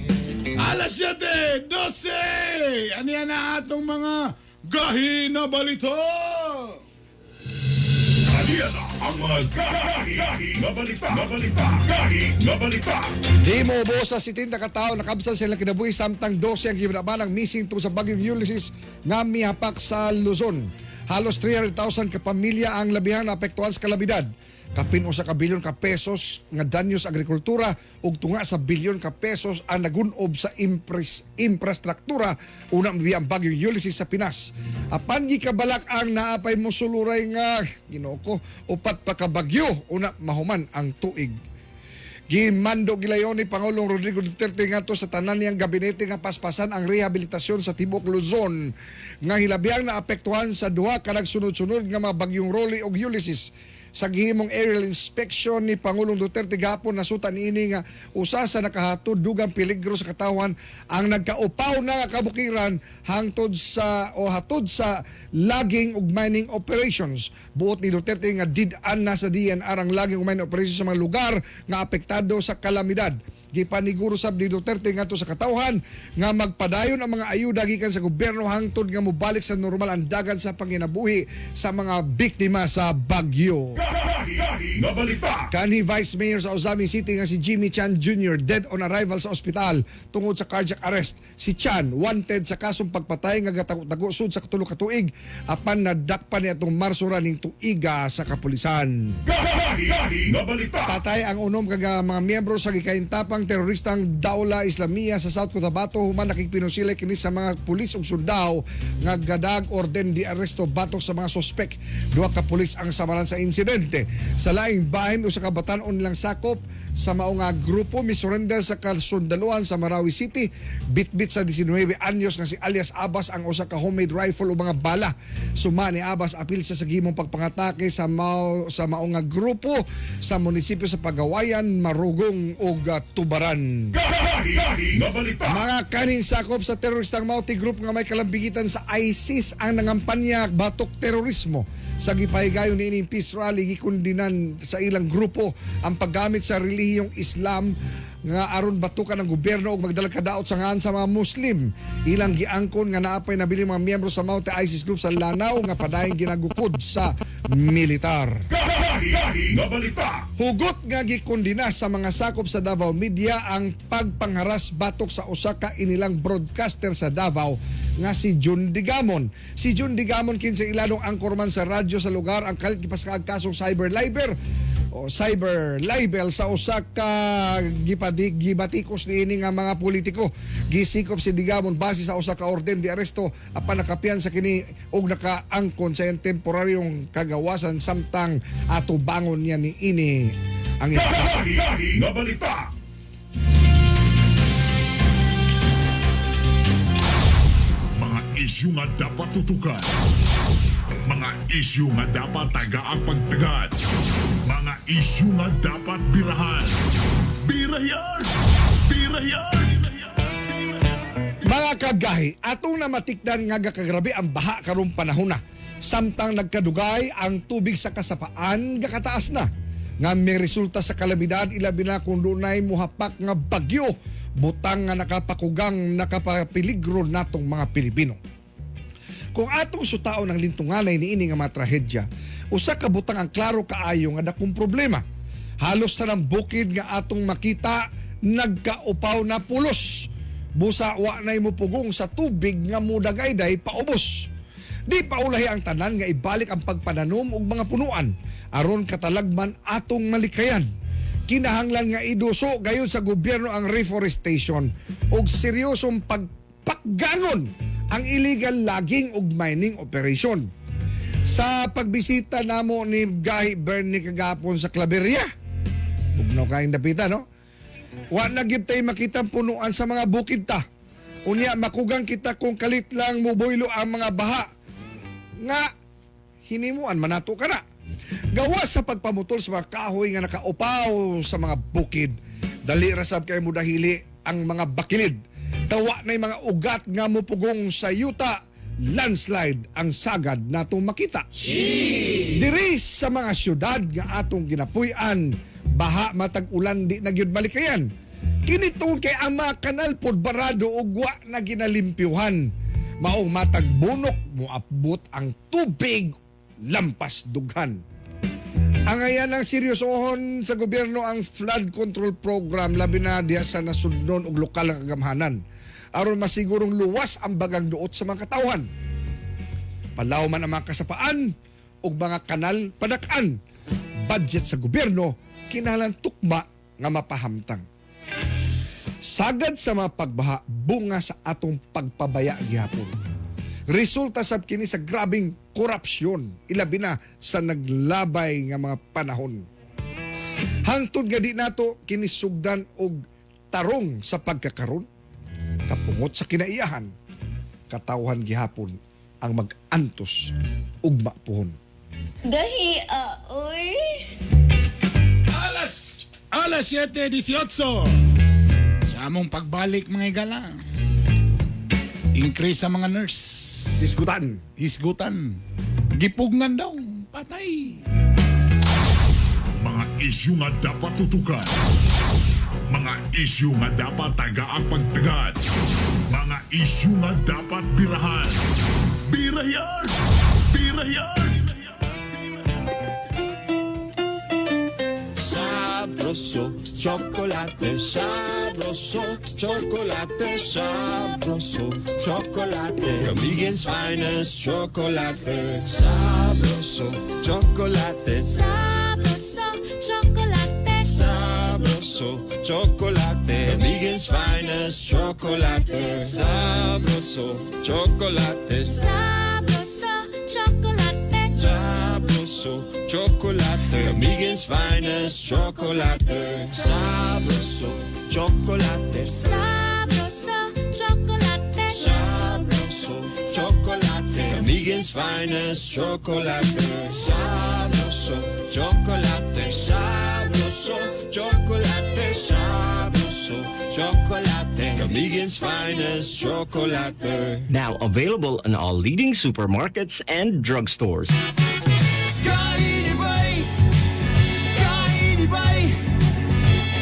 Speaker 7: Alas 7:12. Ano yan ang atong mga gahi na balita?
Speaker 4: Aniya na ang mga gahi, gahi nga balita, nga balita, gahi nga balita.
Speaker 6: Di mo sa 70 ka tawo nakabsan sila kinabuhi samtang 12 ang gibinabanang missing tungod sa bagyong Ulysses nga mihapak sa Luzon. Halos 300,000 ka pamilya ang labihang naapektuhan sa kalamidad. Kapin usa ka bilyon ka pesos nga danyo sa agrikultura ug tunga sa bilyon ka pesos ang nagunob sa imprastruktura una mabiya ang bagyong Ulysses sa Pinas. Apan gikabalak ang naapay mosuluray nga, Ginoo ko, upat pa ka bagyo una mahuman ang tuig. Gimando gilayon ni Pangulong Rodrigo Duterte ngadto sa tanan niyang gabinete nga paspasan ang rehabilitasyon sa tibuok Luzon nga hilabiang naapektuhan sa duha ka nagsunod-sunod nga mga bagyong Rolly ug Ulysses. Sa gihimong aerial inspection ni Pangulong Duterte gahapon, nasuta niini nga usa sa nakahatod dugang peligro sa katawhan ang nagkaupaw na nga kabukiran hangtod sa o hatod sa logging ug mining operations. Buot ni Duterte nga did-an na sa DENR ang logging ug mining operations sa mga lugar nga apektado sa kalamidad. Gipaniguro sab ni Duterte ngadto sa katawhan nga magpadayon ang mga ayuda gikan sa gobyerno hangtod nga mobalik sa normal ang dagan sa panginabuhi sa mga biktima sa bagyo.
Speaker 4: Gahi nga balita.
Speaker 6: Kanhi Vice Mayor sa Ozamiz City nga si Jimmy Chan Jr. dead on arrival sa ospital tungod sa cardiac arrest. Si Chan wanted sa kasong pagpatay nga gatago-tago sud sa 3 ka tuig apan nadakpan niya atong Marso ra ning tuiga sa kapulisan.
Speaker 4: Gahi nga balita.
Speaker 6: Patay ang unom kaga mga miyembro sa gikaintapang teroristang Daula Islamia sa South Cotabato human nakigpinusilay kini sa mga pulis ug sundao nga gadag orden di aresto batok sa mga sospek. Duha ka pulis ang samaran sa insidente. Sa laing bahin, usa ka batan-on lang sakop sa mao nga grupo misurrender sa kasundaluhan sa Marawi City. Bitbit sa 19 anyos nga si alias Abbas ang usa ka homemade rifle o mga bala. Suma ni Abbas, apil siya sa gihimong pagpangatake sa mao nga grupo sa munisipyo sa Pagawayan, Marogong ug Tubaran.
Speaker 4: Gahi nga balita.
Speaker 6: Mga kanin sakop sa teroristang Maute Group nga may kalambigitan sa ISIS ang nangampanya batok terorismo. Sa gipahigayon niining peace rally, gikundinan sa ilang grupo ang paggamit sa relihiyong Islam nga aron batukan ng gobyerno og magdala kadaot sa ngan sa mga Muslim. Ilang giangkon nga naapay nabili mga miyembro sa Maute ISIS Group sa Lanao nga padayon ginagukod sa militar.
Speaker 4: Gahi nga balita.
Speaker 6: Hugot nga gikondena sa mga sakop sa Davao Media ang pagpangharas batok sa usa ka inilang broadcaster sa Davao nga si Jun Digamon. Si Jun Digamon, kinsa ilanong angkorman sa radyo sa lugar, ang kalit gipaskaag kasong cyber libel o cyber libel sa usa ka gibatikos niini nga mga politiko. Gisikop si Digamon base sa usa ka orden di aresto apan nakapiyansa kini og nakaangkon sa iyang temporaryong kagawasan samtang atubangon niya ni ini ang iyang kaso.
Speaker 4: Gahi nga balita. Mga isyu nga dapat tutukan. Mga isyu nga dapat tagaang pagtagad. Mga isyu nga dapat birahan. Birayan! Birayan!
Speaker 6: Mga kagahi, atong namatikdan nga gakagrabe ang baha karong panahon na. Samtang nagkadugay ang tubig sa kasapaan gakataas na. Nga may resulta sa kalamidad, ilabi na kung dunay muhapak nga bagyo, butang nga nakapakugang nakapapiligro natong mga Pilipino. Kung atong sutaon ang lintunganay niini nga mga trahedya, usa ka butang ang klaro kaayo nga dakong problema. Halos tanang bukid nga atong makita nagkaupaw na pulos. Busa wa nay mupugong sa tubig nga mudagayday paubos. Di paulahi ang tanan nga ibalik ang pagpananom og mga punuan aron katalagman atong malikayan. Kinahanglan nga iduso gayon sa gobyerno ang reforestation og seryosong pagpakgangon ang illegal logging ug mining operation. Sa pagbisita namo ni Gahi Bernie kagapon sa Claveria, bugnaw kayong dapita, no? Wa na gyud tay makita punuan sa mga bukid ta. Unya makugang kita kung kalit lang muboylo ang mga baha nga hinimuan manato kana. Gawas sa pagpamutol sa mga kahoy nga nakaupaw sa mga bukid. Dali ra sab kay mudahili ang mga bakilid. Tawa na mga ugat nga mupugong sa yuta, landslide ang sagad natong makita. Diri sa mga syudad nga atong ginapuy-an, baha matag ulan di na gyud malikayan. Kini tungod kay ang mga kanal pod barado ug wa na ginalimpyuhan. Maong matag bunok moabot ang tubig lampas dughan. Ang ayan ang seryosohon sa gobyerno ang flood control program, labi na diha sa nasudnon ug lokal nga kagamhanan aron masigurong luwas ang bagang duot sa mga katawhan. Palaw man ang mga kasapaan ug mga kanal padakan. Budget sa gobyerno kinahanglan tukma nga mapahamtang. Sagad sa mga pagbaha, bunga sa atong pagpabaya gihapon. Resulta sab kini sa grabing korupsyon, ilabi na sa naglabay nga mga panahon. Hangtod nga di nato kini sugdan og tarong sa pagkakaron, kapungot sa kinaiyahan, katawhan gihapon ang mag-antos ug mapuhon.
Speaker 9: Gahi, ah, oy.
Speaker 7: Alas 7:18. Sa among pagbalik, mga igala. Increase sa mga nurse.
Speaker 6: Diskutan.
Speaker 7: Hisgutan. Gipugngan daw. Patay.
Speaker 4: Mga isyu nga dapat tutukan. Mga isyu nga dapat tagaang pagtagad. Mga isyu nga dapat birahan. Birayan! Birayan!
Speaker 5: Sabroso, chocolate, sabroso, chocolate, sabroso, chocolate. Comedian's finest chocolate, sabroso, chocolate,
Speaker 2: Sabroso, chocolate.
Speaker 5: Sabroso, chocolate. Comedian's finest chocolate, sabroso, chocolate,
Speaker 2: Sabroso, chocolate.
Speaker 5: Sabroso, chocolate. Comedian's finest chocolate, sabroso, chocolate.
Speaker 2: Sabroso, chocolate.
Speaker 5: Sabroso, chocolate. Comedian's finest chocolate. Sabroso, chocolate. Sabroso, chocolate. Sabroso, chocolate. Comedian's finest chocolate.
Speaker 10: Now available in all leading supermarkets and drugstores.
Speaker 5: Kainibay! Kainibay!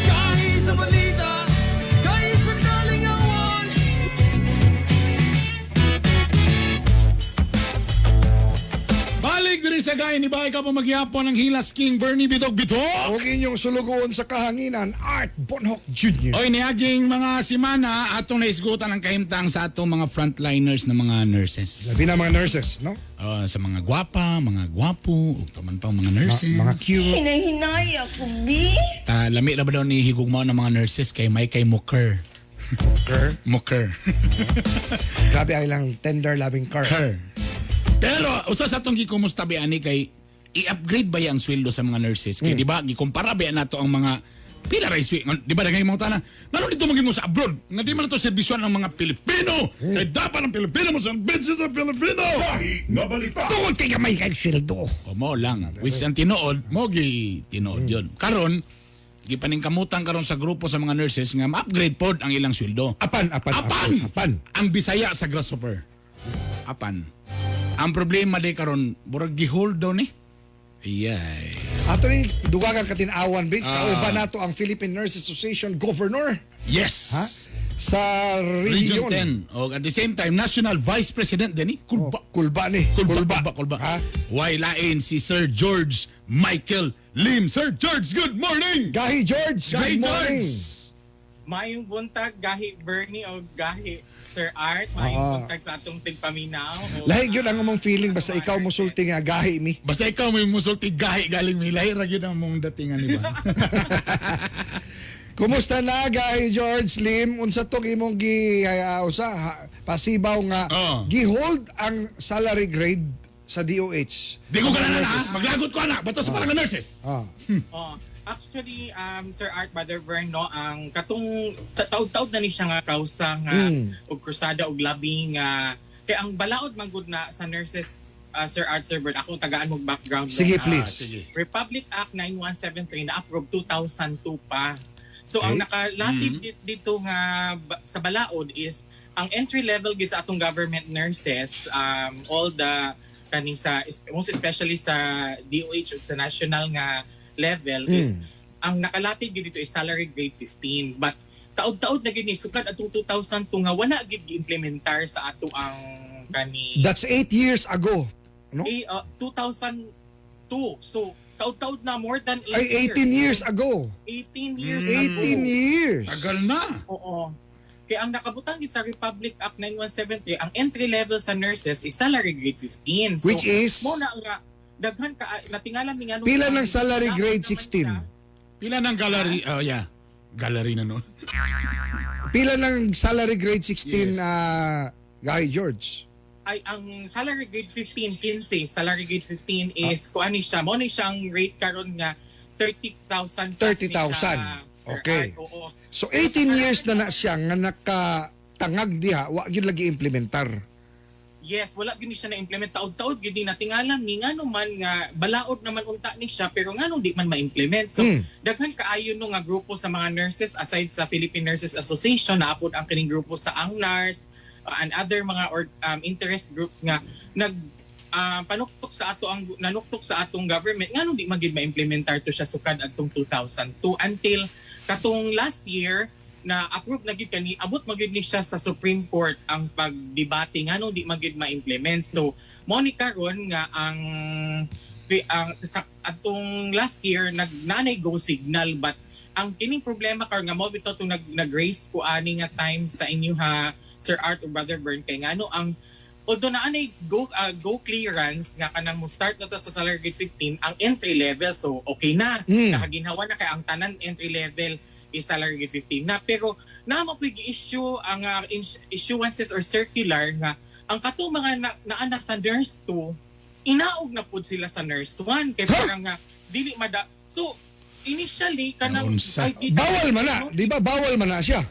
Speaker 5: Kahi sa balita! Kahi sa kalingawan!
Speaker 7: Balik diri sa gay ni Bay ka pa magyapon ang Hilas King Bernie Bitok Bitok.
Speaker 6: Og inyong sulugoon sa kahanginan, Art Bonhoc Jr.
Speaker 7: Oy, niaging mga simana atong naisgutan ang kahimtang sa atong mga frontliners na mga nurses.
Speaker 6: Labi na mga nurses, no?
Speaker 7: Oh, sa mga gwapa, mga gwapo, ug taman pa ang mga nurses.
Speaker 6: Mga cute.
Speaker 9: Hinahinay ako, B.
Speaker 7: Ta lami ra ba daw ni higugmao ng mga nurses kay may kay Muker.
Speaker 6: Ker.
Speaker 7: Muker.
Speaker 6: Grabe ay lang tender loving car.
Speaker 7: Ker. Pero usa sa atong gikumusta ba ani kay i-upgrade ba ang sweldo sa mga nurses? Kay di ba gikumpara ba nato ang mga pila ra sweldo, di ba daghay mga tana? Ngano dito maging mo sa abroad? Nga di man nato serbisyo ng mga Pilipino. Kay dapat ang Pilipino mo serbisyo sa Pilipino.
Speaker 4: Gahi nga balita.
Speaker 6: Tungod kay gamay kay sweldo.
Speaker 7: O mo lang. Which ang tinuod, mo gi tinuod yun. Karon, gipaningkamutan karon sa grupo sa mga nurses nga ma-upgrade pod ang ilang sweldo.
Speaker 6: Apan, apan,
Speaker 7: Apan!
Speaker 6: apan.
Speaker 7: Ang Bisaya sa grasshopper. Apan. Ang problema di karon, murag gihold daw ni. Ayay.
Speaker 6: Ato ni dugagan katinawan bi, kauban nato ang Philippine Nurses Association Governor
Speaker 7: Yes.
Speaker 6: ha sa
Speaker 7: Region
Speaker 6: region.
Speaker 7: 10. O, at the same time, National Vice President din ni.
Speaker 6: Oh,
Speaker 7: Kulba.
Speaker 6: kulba ni.
Speaker 7: Kulba, kulba, kulba.
Speaker 6: Ha?
Speaker 7: Why lain si Sir George Michael Lim. Sir George, good morning!
Speaker 6: Gahi George,
Speaker 7: Gahi
Speaker 6: good morning.
Speaker 7: George!
Speaker 11: Maayong buntag gahi Bernie o gahi Sir Art, maayong buntag sa atong tigpaminaw. O
Speaker 6: Lahi gyud ang among feeling basta ikaw mosulti nga gahi mi.
Speaker 7: Basta ikaw may musulti gahi galing mi lahi ra gyud ang mong datingan ni ba.
Speaker 6: Kumusta na Gahi George Lim? Unsa tong imong gi unsa pasibaw nga gihold ang salary grade sa DOH?
Speaker 7: Di ko ganahan ha. Maglagot ko ana. Bato sa parang nurses.
Speaker 11: Oh, actually Sir Art, Brother Bern, no, ang katong taud-taud na ni siya nga kausa nga og krusada og labi nga kay ang balaod man gud na sa nurses, Sir Art, Sir Bern, ako tagaan mo background, no.
Speaker 6: Sige, please.
Speaker 7: Sige.
Speaker 11: Republic Act 9173 na approve 2002 pa. So ang nakalatid dito nga sa balaod is ang entry level gid sa atong government nurses, all the kani sa most especially sa DOH ug sa national nga level is ang nakalatid gid dito is salary grade 15, but taod-taod na gid ni sukad atong 2002 nga wala gid giimplementar sa ato ang kani.
Speaker 6: That's 8 years ago. No?
Speaker 11: Eh, 2002. So, taod-taod na, more than 8
Speaker 6: Ay, 18 years ago.
Speaker 11: 18 years
Speaker 6: 18
Speaker 11: ago.
Speaker 6: years.
Speaker 7: Tagal na.
Speaker 11: Oo. Kaya ang nakabutang gid sa Republic Act 9173, ang entry level sa nurses is salary grade 15. So,
Speaker 6: Which is?
Speaker 11: Mo na nga Daghan ka natingala mi nganong
Speaker 6: Pila ng salary grade 16?
Speaker 7: Pila ng gallery? Oh yeah. Gallery na no.
Speaker 6: Pila ng salary grade 16, Guy George?
Speaker 11: Ay, ang salary grade 15, 15, salary grade 15 is kuan ni siya, mo ni siyang rate karon nga 30,000 plus ni siya,
Speaker 6: 30,000.
Speaker 11: Sir
Speaker 6: Okay.
Speaker 11: Art, oo.
Speaker 6: So 18 years na na siya nga nakatangag diha, wa gyud lagi implementar.
Speaker 11: Yes, wala gyud ni siya na-implement. Taod-taod gyud ni natingala mi ngano man nga balaod naman unta ni siya pero nganong di man ma-implement. So daghan kaayo no nga grupo sa mga nurses aside sa Philippine Nurses Association, naapod ang kining grupo sa ANGNARS and other mga or, interest groups nga nag panuktok sa ato ang nanuktok sa atong government nganong di man gyud ma-implementar to siya sukad adtong 2002 until katong last year na approve na gyud kani, abot magyud ni siya sa Supreme Court ang pagdebate nganong di magyud ma-implement. So mo ni karon nga ang sa atong last year nagnanay go signal, but ang kining problema karon nga mo bitaw tong nag-raise ko ani nga time sa inyo ha, Sir Art o Brother Bern, kay ngano ang although naanay go clearance nga kanang mo start na to sa salary grade 15 ang entry level, so okay na, nakaginhawa na kay ang tanan entry level is salary grade 15 na, pero naa mo issue ang issuances or circular nga ang katong mga naana sa nurse 2 inaog na pud sila sa nurse 1 kay parang nga dili mada. So initially kanang
Speaker 7: Naunsa.
Speaker 11: ay, di-
Speaker 6: Bawal man na, di ba? Bawal man na siya.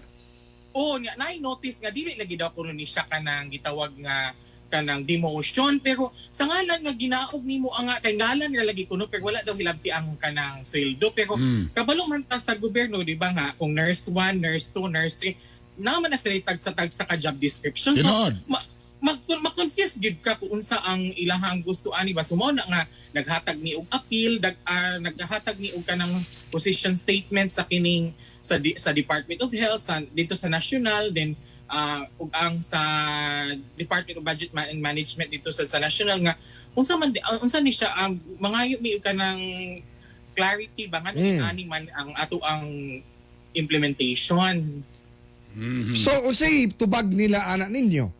Speaker 11: Oo, nga na notice nga dili lagi daw kuno ni siya kanang gitawag nga kanang demotion, pero sa ngalan nga ginaog nimo ang kay ngalan ra lagi kuno pero wala daw hilabti ang kanang sweldo, pero kabalo man ta sa gobyerno, di ba, nga kung nurse 1, nurse 2, nurse 3 naman na sila tagsa-tagsa ka job description. So
Speaker 7: Tinuod.
Speaker 11: Ma-confuse gyud ka kung unsa ang ilahang gusto ani ba. So mao na nga naghatag ni og appeal, naghatag ni og kanang position statement sa kining sa Department of Health sa, dito sa national, then ug ang sa Department of Budget and Management dito sa national nga unsa man unsa ni siya ang mangayo mi og kanang clarity ba nga ani man ang ato ang implementation.
Speaker 6: So unsay tubag nila ana ninyo?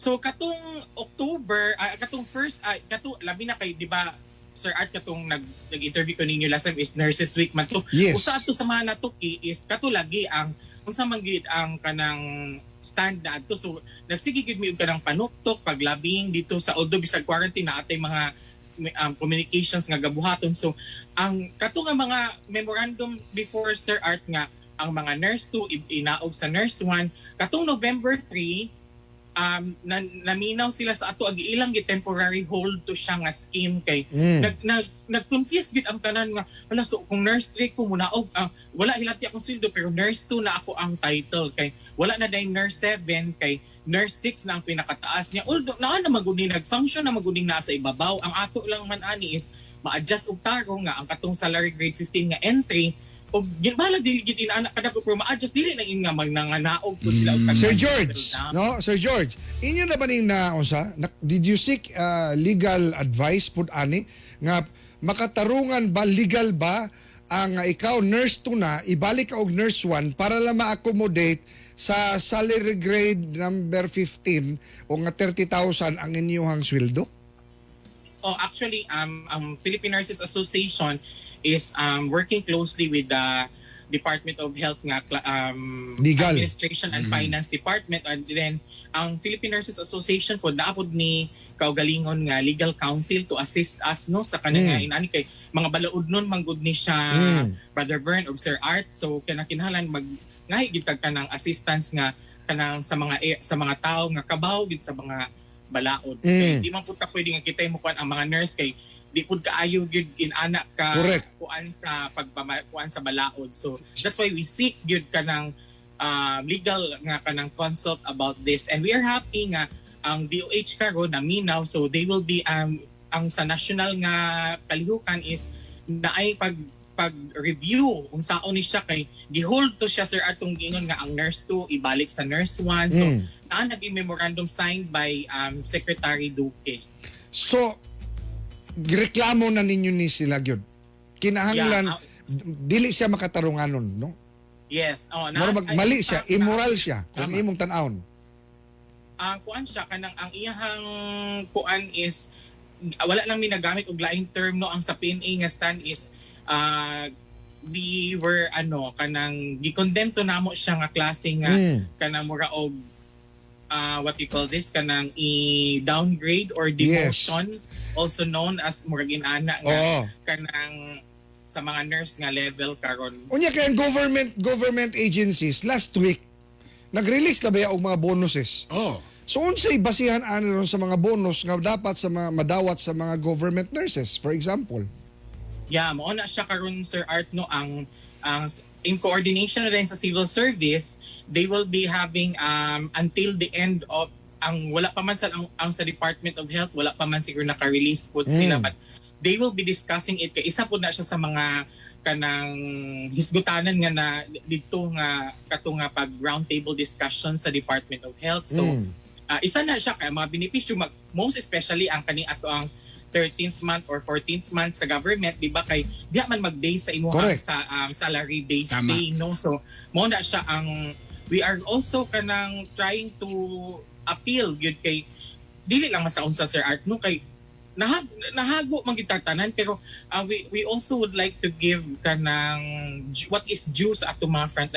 Speaker 11: So katong October, katong first, katong labi na kay, di ba Sir Art, katong nag-interview ko ninyo last time is Nurses Week man to.
Speaker 6: Yes.
Speaker 11: Usa ato sa mga natuki is kato lagi ang unsa man gid ang kanang stand na adto. So nagsige gid mi og kanang panuktok paglabing dito sa, although bisag quarantine na atay mga communications nga gabuhaton. So ang kato nga mga memorandum before, Sir Art, nga ang mga nurse 2 inaog sa nurse 1 katong November 3, naminaw sila sa ato ag ilang gi temporary hold to siya nga scheme kay nag-confuse gid ang tanan nga wala. So kung nurse 3 ko munaog, wala hilati akong sweldo pero nurse 2 na ako ang title kay wala na day nurse 7 kay nurse 6 na ang pinakataas niya, although naa na maguni nag-function na maguning naa sa ibabaw. Ang ato lang man ani is ma-adjust og tarong nga ang katong salary grade 15 nga entry og ginbalag dili gid inaana kada ko pero ma-adjust dili lang in nga magnanganaog pud sila og
Speaker 6: Sir George, no? Sir George, inyo na ba ning naunsa? Did you seek legal advice pud ani nga makatarungan ba, legal ba ang ikaw nurse 2 na ibalik ka og nurse 1 para lang ma-accommodate sa salary grade number 15 o nga 30,000 ang inyuhang sweldo?
Speaker 11: Oh, actually, Philippine Nurses Association is working closely with the Department of Health nga
Speaker 6: Legal.
Speaker 11: Administration and Finance Department, and then ang Philippine Nurses Association po naapod ni kaugalingon nga legal counsel to assist us no sa kanang inani kay mga balaod nun manggod ni siya, Brother Bern og Sir Art. So kinahanglan mag ngahi gid tag kanang assistance nga kanang sa mga tawo nga kabaw gid sa mga balaod. Kay di man pud ta pwede nga kitay mo kuan ang mga nurse kay di pud kaayo gyud inana ka kuan sa kuan sa balaod. So that's why we seek gyud kanang legal nga kanang consult about this, and we are happy nga ang DOH karon naminaw, so they will be ang sa national nga kalihukan is naay pag review unsaon ni siya kay gihold to siya, Sir, atong giingon nga ang nurse 2 ibalik sa nurse 1. So naa na memorandum signed by Secretary Duque.
Speaker 6: So gireklamo na ninyo ni sila gyud. Kinahanglan dili siya makatarunganon, no?
Speaker 11: Yes, oh, na,
Speaker 6: Mura mag mali siya, immoral siya kung imong tan-awon.
Speaker 11: Ang kuan siya kanang ang iyahang kuan is wala lang mi nagamit og laing term, no. Ang sa PNA nga stand is we were ano, kanang gi-condemn to namo siya nga klase nga kanang mura og what you call this, kanang i-downgrade or demotion, also known as murag inana nga kanang sa mga nurse nga level karon.
Speaker 6: Unya kay ang government government agencies last week nag-release na ba og mga bonuses?
Speaker 7: Oh.
Speaker 6: So unsay basihan ani ron sa mga bonus nga dapat sa mga madawat sa mga government nurses, for example?
Speaker 11: Yeah, mao na siya karon, Sir Art, no. Ang in coordination na rin sa civil service, they will be having until the end of ang wala pa man sa ang sa Department of Health, wala pa man siguro naka-release po sila, but they will be discussing it kay isa po na siya sa mga kanang hisgutanan nga na didto nga kato nga pag round table discussion sa Department of Health. So isa na siya kay mga benepisyo most especially ang kani ato ang 13th month or 14th month sa government, di ba, kay di man mag-base sa imuhang sa salary based pay, no. So mo na siya ang we are also kanang trying to appeal gyud kay dili lang masaon sa Sir Art, no, kay nahago man gyud tanan, pero we also would like to give kanang what is due sa atong mga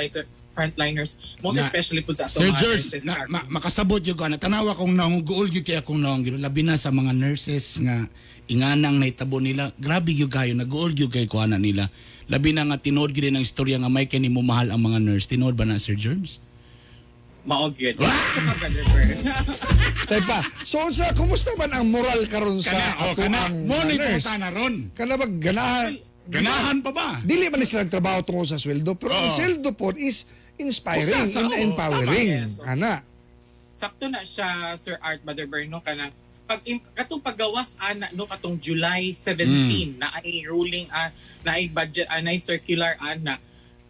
Speaker 11: frontliners, most especially pud sa atong
Speaker 7: Sir
Speaker 11: mga
Speaker 7: George,
Speaker 11: nurses.
Speaker 7: na, makasabot yun ko. Na, tanawa kong naunguol yun kaya akong naong yun. Labi na sa mga nurses nga inganang naitabo nila. Grabe yun kayo. Naguol yun kay kuana nila. Labi na nga tinuod gyud ang istorya nga may kani mo mahal ang mga nurse. Tinuod ba na, Sir George?
Speaker 11: Mao gyud. Brother Bern.
Speaker 6: Tay pa. So unsa, kumusta man ang moral karon sa
Speaker 7: Kana, oh,
Speaker 6: ato
Speaker 7: kana,
Speaker 6: ang
Speaker 7: mo
Speaker 6: mga
Speaker 7: ni
Speaker 6: nurse?
Speaker 7: na ron.
Speaker 6: Kana ba ganahan?
Speaker 7: Ganahan pa ba?
Speaker 6: Dili man ni sila nagtrabaho tungkol sa sweldo, pero ang sweldo po is inspiring
Speaker 7: Usa sa-
Speaker 6: and
Speaker 7: oo,
Speaker 6: empowering.
Speaker 11: tama, yes.
Speaker 6: Ana.
Speaker 11: Sakto na siya, Sir Art, Brother Berno, kanang pag katong paggawas ana, no, katong July 17 na ay ruling na ay budget na ay circular ana,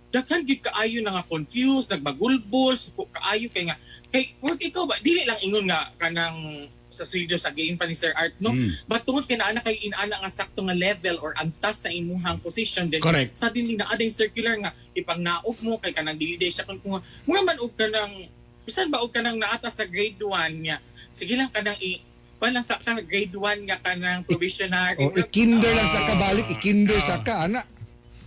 Speaker 11: daghan gyud kaayo na nga confused, nagbagulbol, suko kaayo kay nga kay work ikaw ba dili lang ingon nga kanang sa sweldo sa giin pa ni Sir Art, no, but tungod kay naa na kay inana nga sakto nga level or antas sa imuhang position, then suddenly naa day circular nga ipangnaog mo kay kanang dili day siya kung mga man og kanang bisan ba og kanang naata sa grade 1 nga sige lang kanang i wala sa ka grade 1 nga kanang probationary.
Speaker 6: O i-kinder lang sa kabalik, i-kinder sa ka ana.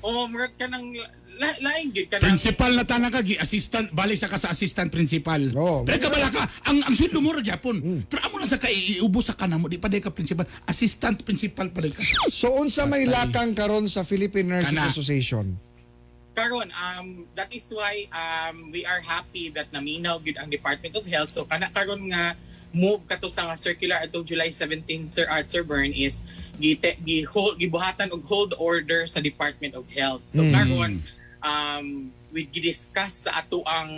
Speaker 11: O murag kanang lain gyud kanang
Speaker 7: Principal na tanan ka, assistant, balik sa ka sa assistant principal. Pero kabala ka, ang sweldo mo ra gyapon. Pero amo na sa ka iubo sa kanamo, di pa day ka principal, assistant principal pa day ka.
Speaker 6: So unsa may lakang karon sa Philippine Nurses
Speaker 7: Kana.
Speaker 6: Association?
Speaker 11: Karon that is why we are happy that naminaw gyud ang Department of Health. So kana karon nga move kato sa nga circular atong July 17, Sir Art, Sir Bern, is gi, gi hold, gibuhatan og hold order sa Department of Health. So karon we gi-discuss sa ato ang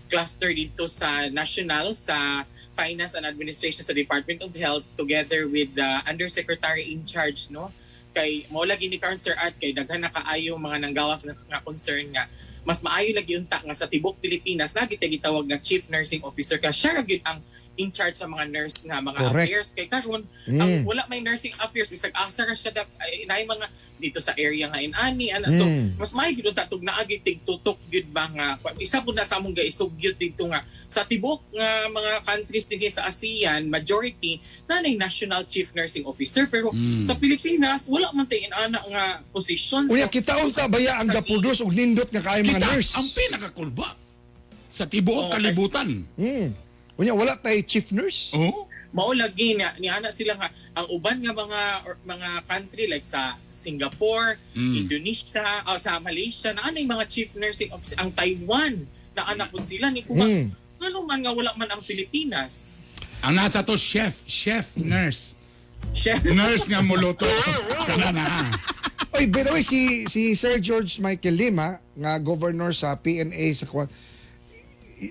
Speaker 11: cluster dito sa national sa Finance and Administration sa Department of Health together with the undersecretary in charge, no, kay mao lagi ni karon, Sir Art, kay daghan na kaayo mga nanggawas na nga concern nga mas maayo lagi unta nga sa tibok Pilipinas lagi tay gitawag nga chief nursing officer ka siya ra gyud ang in charge sa mga nurse nga mga affairs kay karon ang wala may nursing affairs, bisag asa ra siya ay, naay mga dito sa area nga inani ana. So mas maayo gyud unta tug naagi tig tutok gyud ba nga isa pud na sa among gaisugyot dito nga sa tibok nga mga countries dinhi sa ASEAN, majority na nay national chief nursing officer, pero sa Pilipinas wala man tay inana nga position.
Speaker 6: Unya kita unta baya ang gaproduce og nindot nga kaayo mga
Speaker 7: Kita
Speaker 6: nurse.
Speaker 7: ang pinakakulba sa tibuok kalibutan.
Speaker 6: Unya wala tay chief nurse.
Speaker 7: Oh.
Speaker 11: Mao lagi na ni ana sila nga ang uban nga mga or, mga country like sa Singapore, Indonesia, o sa Malaysia na ano yung mga chief nursing officer, ang Taiwan na anak pud sila ni kuma ngano man nga wala man ang Pilipinas.
Speaker 7: Ang nasa to chef, chef nurse.
Speaker 11: Chef.
Speaker 7: Nurse nga muluto. Kana na.
Speaker 6: Oy, by the way, si Sir George Michael Lima, nga governor sa PNA sa kwan.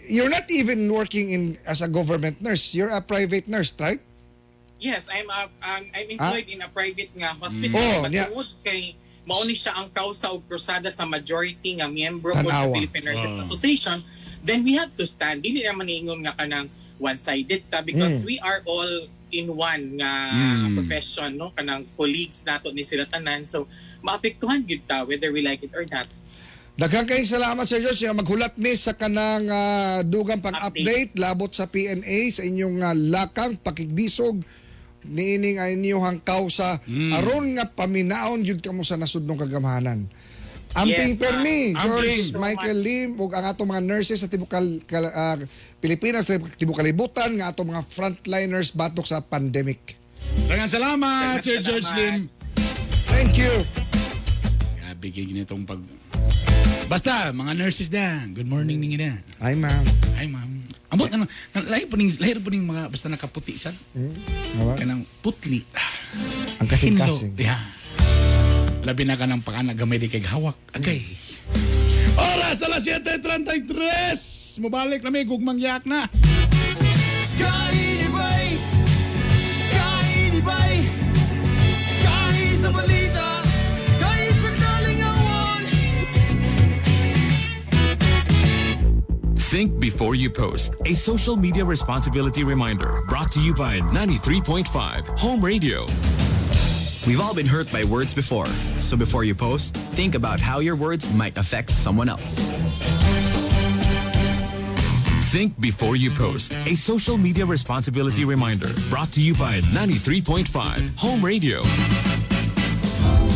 Speaker 6: You're not even working in as a government nurse. You're a private nurse, right?
Speaker 11: Yes, I'm employed in a private nga hospital.
Speaker 6: Oh,
Speaker 11: But
Speaker 6: niya.
Speaker 11: tungod kay mao ni siya ang kausa og krusada sa majority nga miyembro po sa
Speaker 6: Tanawa.
Speaker 11: Philippine Nurses Association, then we have to stand. Dili naman niingon nga kanang one-sided ta because we are all in one nga profession, no, kanang colleagues nato ni sila tanan, so maapektuhan gyud ta whether we like it or not.
Speaker 6: Daghang kayong salamat, Sir George. Nga maghulat mi sa kanang dugang pang-update labot sa PNA sa inyong lakang pakigbisog niining ay inyuhang kausa aron nga paminaon gyud kamo sa nasudnong kagamhanan. Amping
Speaker 11: Yes,
Speaker 6: permi, George
Speaker 11: amping. So
Speaker 6: Michael Lim ug ang atong mga nurses sa tibok Pilipinas, tibok kalibutan nga atong mga frontliners batok sa pandemic.
Speaker 7: Daghang salamat,
Speaker 11: Daghang
Speaker 7: Sir George
Speaker 11: salamat.
Speaker 7: Lim.
Speaker 6: Thank you.
Speaker 7: Grabe kay ginitong pag... Basta, mga nurses na. Good morning ninyo na.
Speaker 6: Ay, ma'am.
Speaker 7: Ay, ma'am. Ambot, ano, lahi po ning mga, basta nakaputi sa.
Speaker 6: Awa.
Speaker 7: Kanang putli.
Speaker 6: Ang kasing-kasing.
Speaker 7: Hindo. Yeah. Labi na ka ng pakanak gamay di kay hawak. Okay. Oras alas 7:33. Mubalik na may gugmang yak na.
Speaker 5: Kainibay, kainibay, kahi sa balita, kahi sa kalingawan.
Speaker 12: Think before you post. A social media responsibility reminder brought to you by 93.5 Home Radio.
Speaker 5: We've all been hurt by words before, so before you post, think about how your words might affect someone else.
Speaker 12: Think before you post. A social media responsibility reminder brought to you by 93.5 Home Radio.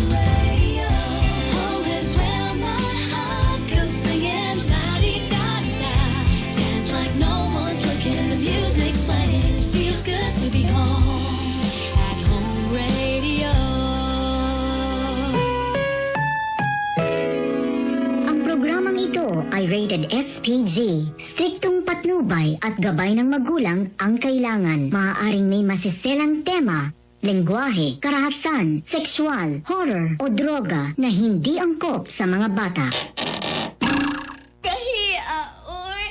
Speaker 2: Radio, home is where my heart goes singing la-di-da-di-da. Dance like no one's looking, the music's playing. It feels good to be home at Home Radio.
Speaker 13: Ang programang ito ay rated SPG. Striktong patnubay at gabay ng magulang ang kailangan. Maaaring may masiselang tema, lengguwahe, karahasan, sexual, horror o droga na hindi angkop sa mga bata.
Speaker 9: Gahi, oy.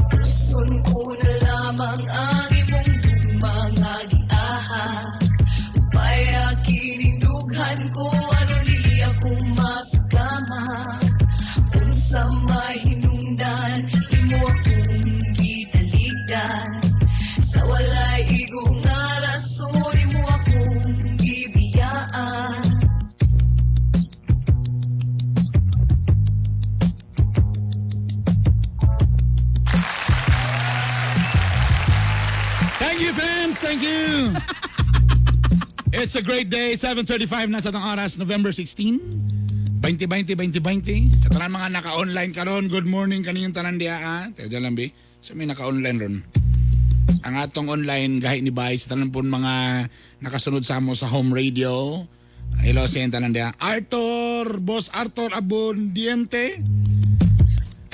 Speaker 2: Gusto ko na lamang ang imong mga giahak. Upaya kinindughan ko aron dili ako masakama. Unsa may hinungdan, imo akong gitaligdan. Sa walay igo nga rason, imo akong gibiyaan.
Speaker 7: Thank you, fans. Thank you. It's a great day. 7:35 na sa atong oras, November 16. 2020, 2020. Sa tanan mga naka-online karon, good morning kaniyong tanan diha ah. Teka lang bi. Sa may naka-online ron. Ang atong online gahi ni Bay sa tanan pon mga nakasunod sa amo sa home radio. Hello sa inyong tanan diha. Arthur, Boss Arthur Abundiente.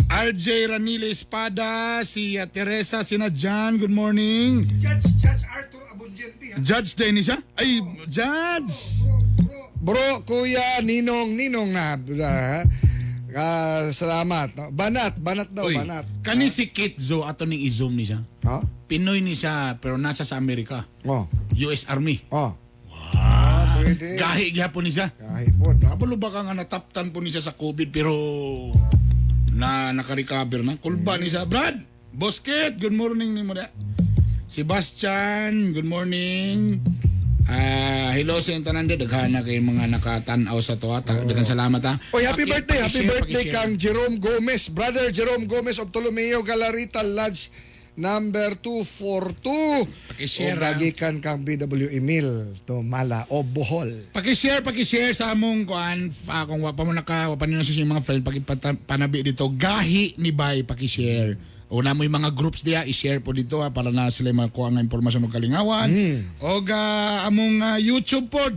Speaker 7: RJ Ranile Espada, si Teresa, sina John, good morning.
Speaker 6: Judge Arthur Abundiente.
Speaker 7: Judge day ni siya? Ay, Judge!
Speaker 6: Bro, kuya, ninong, ninong na. Salamat. Banat, banat daw,
Speaker 7: Uy,
Speaker 6: banat.
Speaker 7: Kani si Kitzo, ato ning i-zoom ni siya.
Speaker 6: Ha?
Speaker 7: Pinoy ni siya, pero nasa sa Amerika.
Speaker 6: Oh.
Speaker 7: US Army.
Speaker 6: Oh. Wow. Pwede.
Speaker 7: Gahi gyapon ni siya.
Speaker 6: Gahi po, no?
Speaker 7: Kabalo ba ka nga nataptan po ni siya sa COVID pero na naka-recover na. Kulba ni siya. Brad! Bosket, good morning ni mo da. Sebastian, good morning. Hello sa inyo tanan daghan na kay mga nakatan-aw sa to. Daghang salamat ha.
Speaker 6: Oy, happy birthday, happy
Speaker 7: Paki-share,
Speaker 6: birthday
Speaker 7: paki-share.
Speaker 6: kang Jerome Gomez, brother Jerome Gomez of Tolomeo Galarita Lodge number 242.
Speaker 7: Paki-share,
Speaker 6: O gagikan kang BW Emil Tumala o Bohol.
Speaker 7: Paki-share sa among kuan kung wa pa mo naka wa pa nino sa mga friend paki-panabi dito gahi ni Bay paki-share. O na mo yung mga groups diya i-share po dito ha, para na sila makuha nga impormasyon og kalingawan. O ga among YouTube pod.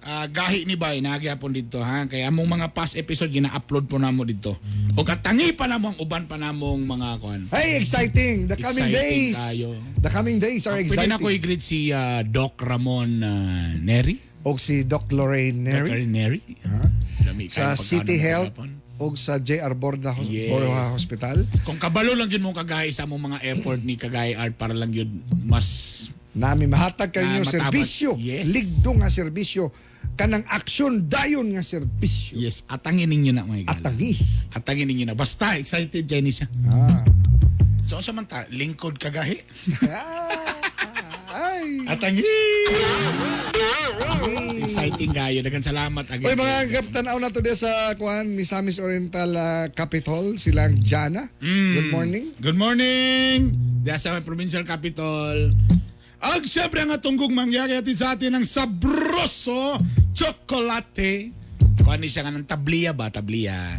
Speaker 7: Gahi ni Bay nagyapon dito ha kay among mga past episode gina-upload po namo dito. O katangi pa namo ang uban pa namong mga kuan.
Speaker 6: Hey, exciting! The coming
Speaker 7: Exciting
Speaker 6: days.
Speaker 7: tayo.
Speaker 6: The coming days are
Speaker 7: Pwede
Speaker 6: exciting.
Speaker 7: na ko i-greet si Doc Ramon Neri.
Speaker 6: Og si Doc Lorraine
Speaker 7: Doc
Speaker 6: Neri
Speaker 7: Lorraine Neri. Lami
Speaker 6: sa
Speaker 7: kayong pagkaano
Speaker 6: City
Speaker 7: ng
Speaker 6: Health
Speaker 7: pagkapon.
Speaker 6: og sa JR Borda
Speaker 7: Yes.
Speaker 6: Borja Hospital.
Speaker 7: Kung kabalo lang yun mong kagaya sa among mga effort ni Kagay Art para lang yun mas
Speaker 6: Nami mahatag kaninyo
Speaker 7: Ah, matabat.
Speaker 6: serbisyo.
Speaker 7: Yes.
Speaker 6: Ligdo nga serbisyo. Kanang aksyon dayon nga serbisyo.
Speaker 7: Yes, atangin ninyo na mga igala.
Speaker 6: Atangi.
Speaker 7: Atangin ninyo na. Basta excited kay ni siya.
Speaker 6: Ah.
Speaker 7: So unsa man ta lingkod kagahi?
Speaker 6: Ay.
Speaker 7: Atangi. Exciting kayo. Daghang salamat again.
Speaker 6: Oy, mga kaptanaw na to sa kuan Misamis Oriental Capital, silang Jana. Good morning.
Speaker 7: Good morning. Diya sa may provincial capital. Ag siyempre ang atunggong mangyari atin sa atin ang sabroso chocolate. Kuan ni siya nga ng tabliya ba? Tabliya.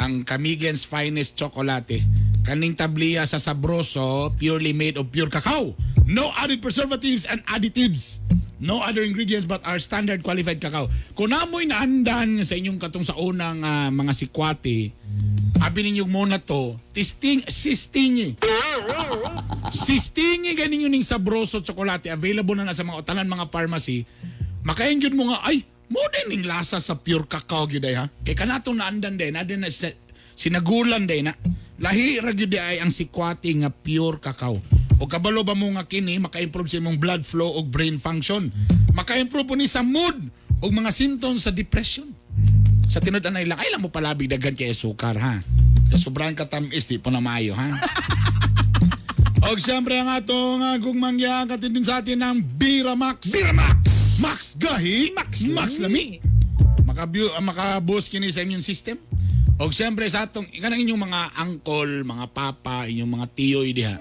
Speaker 7: Ang Camigan's finest chocolate. Kaning tabliya sa sabroso, purely made of pure cacao. No added preservatives and additives. No other ingredients but our standard qualified cacao. Kung namoy naandan sa inyong katong sa unang mga sikwate, abi ninyo muna to, testing, sistingi. Sistingi ganin yun yung sabroso tsokolate. Available na na sa mga tanan mga pharmacy. Makain yun mo nga, ay, mo din ning lasa sa pure cacao gyud ay ha. Kay kanatong naandan din, na din na sinagulan din na. Lahi ra gyud ay ang sikwate nga pure cacao. O kabalo ba mo nga kini maka-improve sa imong blood flow ug brain function. Maka-improve po ni sa mood ug mga symptoms sa depression. Sa tinud anay lang, ay lang mo palabig daghan kay sukar ha. Sobrang katamis di po na maayo ha. Og siyempre ang atong gugmangya katindin sa atin ng Biramax.
Speaker 6: Biramax!
Speaker 7: Max Gahi! Max, Max Lami! Makaboost kini sa immune system. Og siyempre sa atong kanang inyong mga uncle, mga papa, inyong mga tiyoy diha.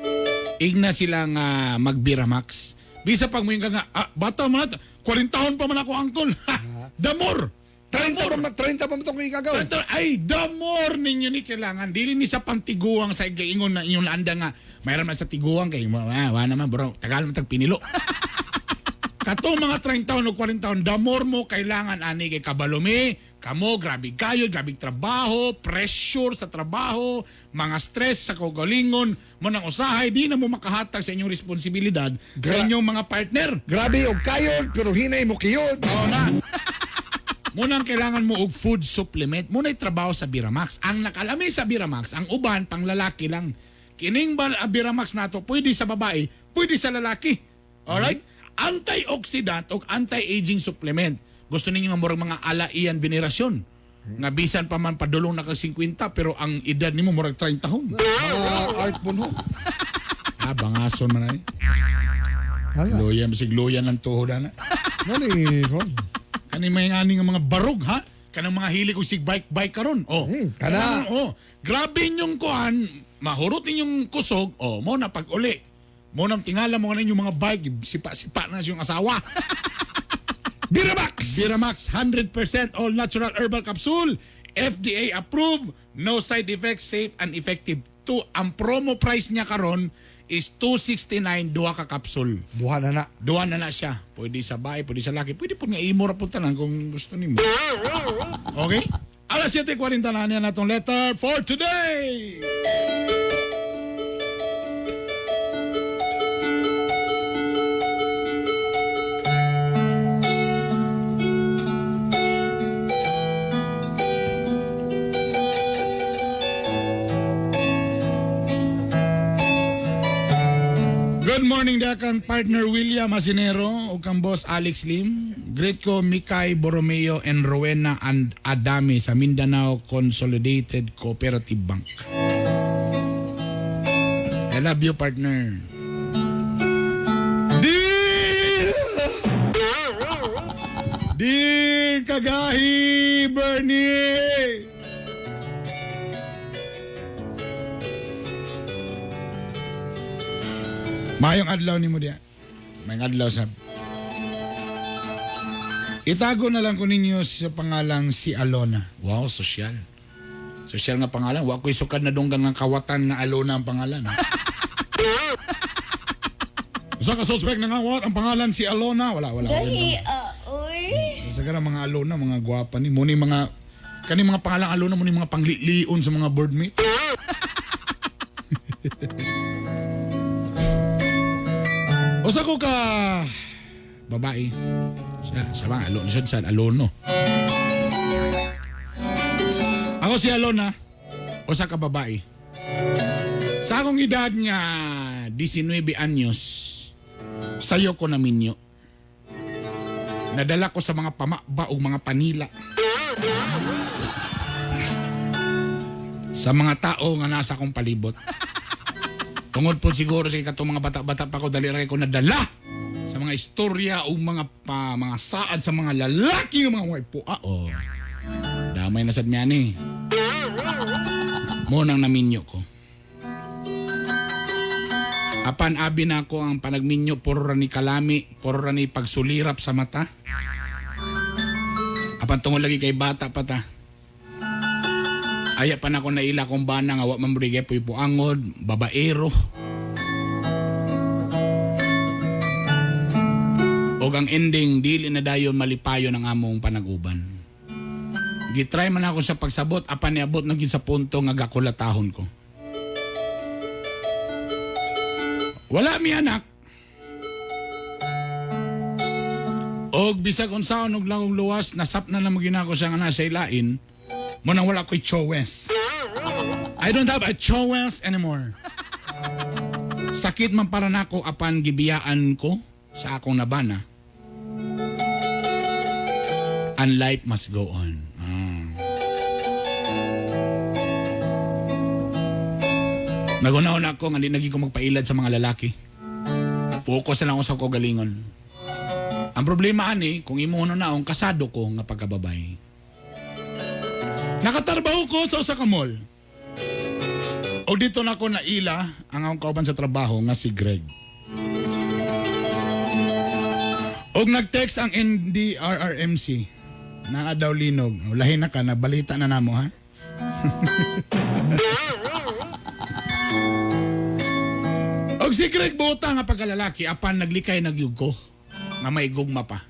Speaker 7: Igna sila nga magbiramax. Bisa pag mo ka nga, bata man na, 40 taon pa man ako uncle. Ha, damor!
Speaker 6: 30 pa man, 30 pa man itong ikagaw.
Speaker 7: Ay, damor ninyo ni kailangan. Dili ni sa pantiguang sa ingon na inyong laanda nga. Mayroon man sa tiguang kay wa naman bro. Tagal man tag pinilo. Katong mga 30 taon o 40 taon, damor mo kailangan ani kay kabalumi, kamo grabe kayo, grabe trabaho, pressure sa trabaho, mga stress sa kaugalingon, mo nang usahay di na mo makahatag sa inyong responsibilidad sa inyong mga partner.
Speaker 6: Grabe og kayon pero hinay mo kiyon.
Speaker 7: Oo na. Munang kailangan mo og food supplement. Muna'y trabaho sa Biramax. Ang nakalami sa Biramax, ang uban pang lalaki lang. Kining Biramax nato pwede sa babae, pwede sa lalaki. Alright? Antioxidant o anti-aging supplement. Gusto ninyo nga murag mga ala Ian Veneracion. Nga bisan pa man padulong na kag 50 pero ang edad nimo murag 30 taon.
Speaker 6: Mga art punho.
Speaker 7: Ah, bangason man ay. Luya, bisig luya ng tuhod ana.
Speaker 6: Nani, kon.
Speaker 7: Kani may ani nga mga barog ha? Kanang mga hilig og sig bike karon. Oh.
Speaker 6: Kana.
Speaker 7: Oh, grabe inyong kuan, mahurot inyong kusog. Oh, mo na pag uli. Mo nang tingala mo nga inyong mga bike, sipa-sipa na siyang asawa.
Speaker 6: Biramax!
Speaker 7: Biramax 100% all natural herbal capsule. FDA approved, no side effects, safe and effective. Ang promo price niya karon is 269 duha ka capsule.
Speaker 6: Duha na na.
Speaker 7: Duha na na siya. Pwede sa bae, pwede sa laki. Pwede po nga imo ra po tanan kung gusto nimo. Okay? Alas 7:40 na niya natong letter for today. Good morning da kang partner William Hasinero o kang boss Alex Lim. Great ko Mikay Borromeo and Rowena and Adame sa Mindanao Consolidated Cooperative Bank. I love you, partner. Dear Kagahi Bernie! Mayong adlaw ni mo diya. Mayong adlaw sab. Itago na lang ko ninyo sa pangalang si Alona. Wow, sosyal. Sosyal nga pangalan. Wa ko'y sukad na dunggan nga kawatan nga Alona ang pangalan. Ha? Usa ka suspect na ngawat ang pangalan si Alona. Wala, wala.
Speaker 9: Gahi, oy.
Speaker 7: Sa gara mga Alona, mga gwapa ni. Muni mga, kani mga pangalang Alona, muni mga panglilion sa mga board mate. Usa ko ka babae. Sa ba Alona siya sa Alono. Ako si Alona. Usa ka babae. Sa akong edad nga 19 anyos, sayo ko na minyo. Nadala ko sa mga pamaba o mga panila. Sa mga tao nga nasa akong palibot. Tungod po siguro sa katong mga bata-bata pa ko, dali ra ko nadala sa Sa mga istorya o mga pa, mga saad sa mga lalaki ng mga way po. Ah, oh. Damay na sad mi ani. Mo nang naminyo ko. Apan abi na ako ang panagminyo puro ra ni kalami, puro ra ni pagsulirap sa mata. Apan tungod lagi kay bata pa ta. Aya pa na ako naila kong bana nga wa man brigay puy puangod, babaero. Og ang ending dili na dayon malipayon ang among panaguban. Gitry man ako sa pagsabot apan niabot na gyud sa punto nga gakulatahon ko. Wala mi anak. Og bisag unsaon og langong luwas nasap na namo ginako siya nga nasa ilain. Mo nang wala ko'y choice. I don't have a choice anymore. Sakit man para nako apan gibiyaan ko sa akong nabana. And life must go on. Nagunahon ako nga di naging ko magpailad sa mga lalaki. Focus na lang ako sa kagalingon. Ang problema ani, kung imo na ang kasado ko nga pagkababay. Nakatarbaho ko sa usa ka mall. O dito na ako naila ang akong kauban sa trabaho nga si Greg. Og nag-text ang NDRRMC. Naa daw linog. Lahi na ka, nabalita na namo ha. Og si Greg buta nga pagkalalaki apan naglikay nagyug ko nga may gugma pa.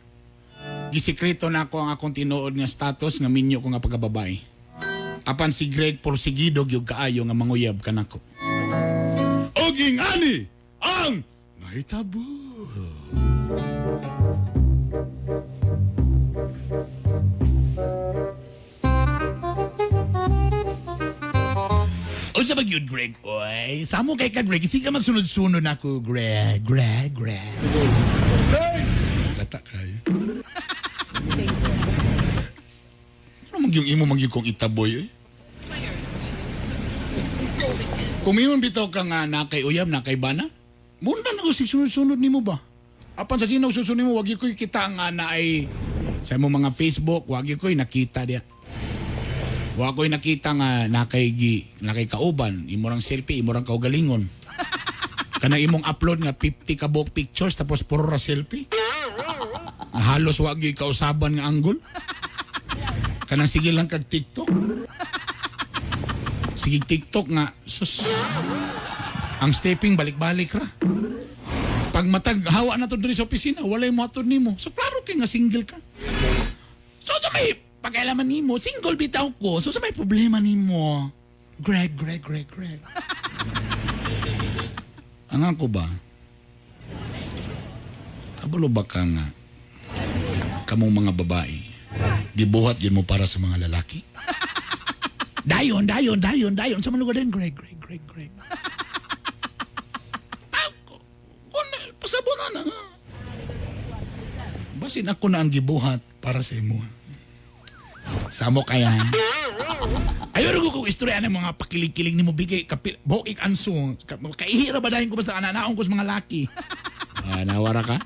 Speaker 7: Gisikreto na ako ang akong tinuod nga status nga minyo ko nga pagkababae. Apan si Greg porsigido gyud kaayo nga manguyab kanako. Og ingani ang nahitabo. Unsa ba gyud Greg? Oy, samo kay ka Greg, sige ka magsunod-sunod na ako, Greg, Greg, Greg. Lata kayo. Ano magyung imo magyung kong itaboy eh? Kung ingon bitaw ka nga na kay uyab na kay bana, muna na ko sig sunod-sunod nimo ba? Apan sa sino susunod nimo wag ko'y kita nga na ay sa imo mga Facebook, wag ko'y nakita diya. Wa ko'y nakita nga na kay gi na kay kauban, imo rang selfie, imo rang kaugalingon. Kanang imong upload nga 50 ka buok pictures tapos puro ra selfie. Halos wa gyud kausaban nga angle. Kanang sige lang kag TikTok. Sige TikTok nga sus. Ang stepping balik-balik ra. Pag matag hawa na to diri sa opisina, walay mo atod nimo. So klaro kay nga single ka. So sa may pakialaman nimo, single bitaw ko. So sa may problema nimo. Greg, Greg, Greg, Greg. Ang ako ba? Kabalo ba ka nga kamong mga babae gibuhat yun mo para sa mga lalaki? Dayon, dayon, dayon, dayon. Sa mga lugar din, Greg, Greg, Greg, Greg. Pasabo na na. Basin ako na ang gibuhat para sa imo. Samo kaya. Ayaw rin ko kung istorya ng mga pakilig-kilig ni mo bigay, bukik anso. Kaihira ba dahil ko basta ananaon ko sa mga laki? Nawara ka?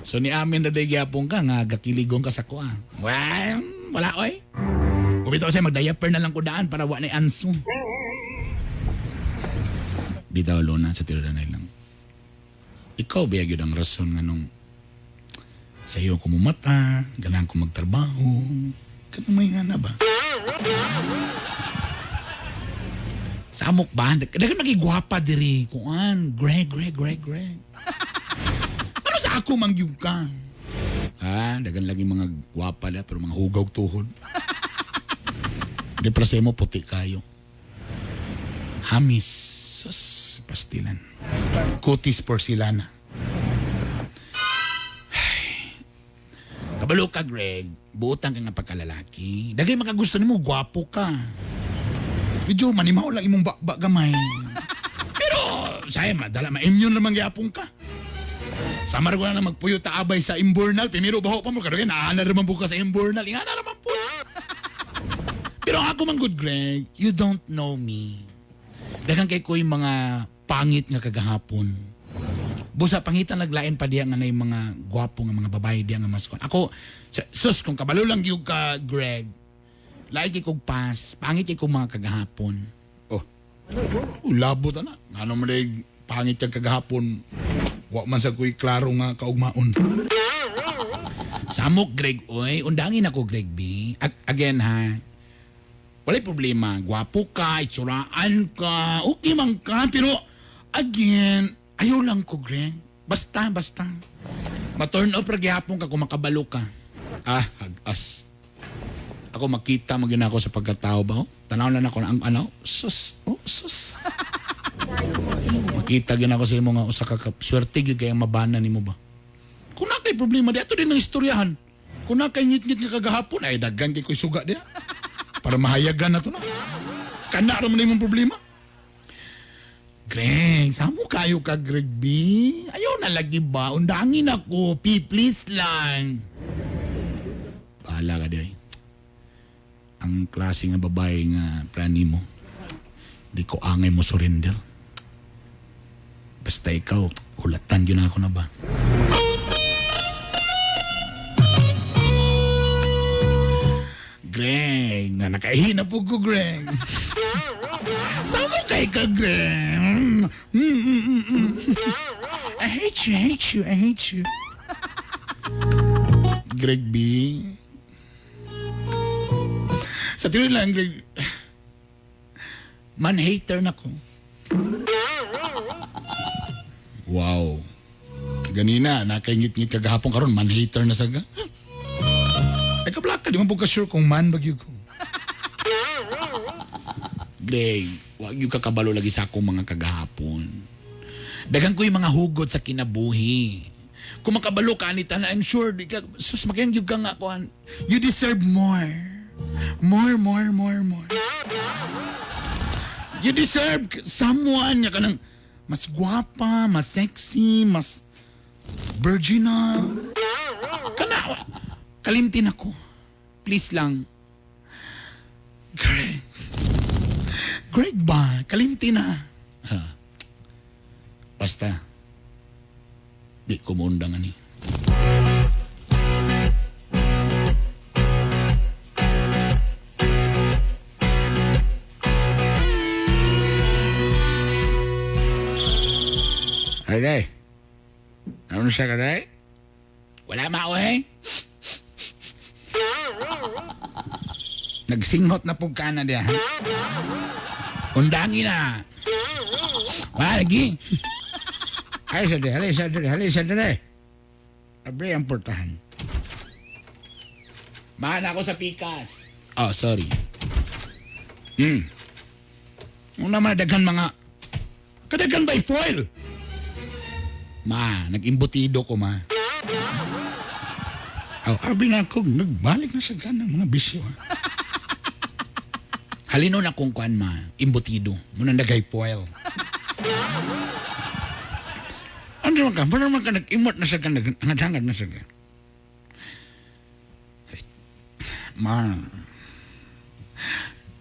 Speaker 7: So ni amin na day gyapon ka nga gakiligong ka sa kuha. Well, wala oy. Kung bitaw siya mag-diaper na lang ko daan para wa na anso. Bitaw Lona sa tinudanay lang. Ikaw ba gyud ang rason nga nung sa iyo ko mumata, ganahan ko magtrabaho. Kanang may nga na ba? Samok ba? Dagan magigwapa diri. Kuan, Greg, Greg, Greg, Greg. Ano sa ako mangyug ka? Ah, dagan lagi mga gwapa da, pero mga hugaw tuhod. Di para sa imo, puti kayo. Hamis. Sus, pastilan. Kutis porcelana. Ay. Kabalo ka, Greg. Buotang ka nga pagkalalaki. Dagay makagusto nimo, gwapo ka. Medyo manimaw lang imong bakba gamay. Pero, saya madala, ma-immune naman gyapon ka. Samar ko na na magpuyo taabay sa imburnal. Primero baho pa mo. Karoon, naana naman bukas sa imburnal. Ingana naman po. Pero ako man good, Greg, you don't know me. Daghang kay ko yung mga pangit nga kagahapon. Busa pangitan naglain pa diya nga nay mga gwapo nga mga babae diya nga mas Ako sus kung kabalo lang gyud ka Greg. Like kog pass, pangit kay kog mga kagahapon. Oh. Labo ta na. Ngano man day pangit kag kagahapon. Wa man sa ko'y klaro nga kaugmaon. Samok Greg oy, undangin ako Greg B. Again ha. Walay problema, gwapo ka, itsuraan ka, okay man ka, pero again, ayaw lang ko Greg. Basta, basta. Ma-turn off ra gihapon ka kung makabalo ka. Ah, hagas. Ako makita magin ako sa pagkatao ba? Oh? Tanaw na nako ang ano, sus, oh, sus. Makita gyud ako sa imo nga usa ka swerte gyud kay ang mabana nimo ba. Kung na kay problema di ato din ang istoryahan. Kung na kay ngit-ngit nga kagahapon ay daghan kay ko'y suga diha. Para mahayagan na to na. Kana ra man imong problema. Greg, samo kayo ka Greg B. Ayaw na lagi ba? Undangin ako. P, please lang. Bahala ka di. Ang klase nga babae nga plani mo. Di ko angay mo surrender. Basta ikaw, hulatan yun ako na ba? Greg, nga nakaihina po ko, Greg. Samo kay ka, Greg. I hate you, I hate you, I hate you. Greg B. Sa tinuod lang, Greg, man hater na ko. Wow. Ganina, nakaingit-ngit kagahapon karon man hater na saga. Ay kablaka, di man po ka sure kung man bagyo ko. Greg, wag yung kakabalo lagi sa akong mga kagahapon. Daghan ko yung mga hugot sa kinabuhi. Kung makabalo ka, anita na, I'm sure, di ka, sus, makihan yung ka nga, kuan. You deserve more. More, more, more, more. You deserve someone nga kanang mas gwapa, mas sexy, mas virginal. Kana, kalimtin ako. Please lang. Greg. Greg ba? Kalimtin na. Ha. Basta, di ko muundang ani. Ay, day. Ano siya ka, day? Wala mao, eh. Nagsinghot na po ka na diya, ha? Undangi na. Wala, lagi. Ay, sa dere, sa dere, halay sa dere. Abre ang portahan. Mahan ako sa pikas. Oh, sorry. Una man daghan mga kadaghan by foil. Ma, nag-imbutido ko, ma. Aw, abi na ako, nagbalik na sa ganang mga bisyo, ha. Halino na kong kuan, ma, imbutido. Muna nagay foil. Ano man ka? Muna man ka nag-imot na sa ganang, hangad-hangad na sa ganang. Ma,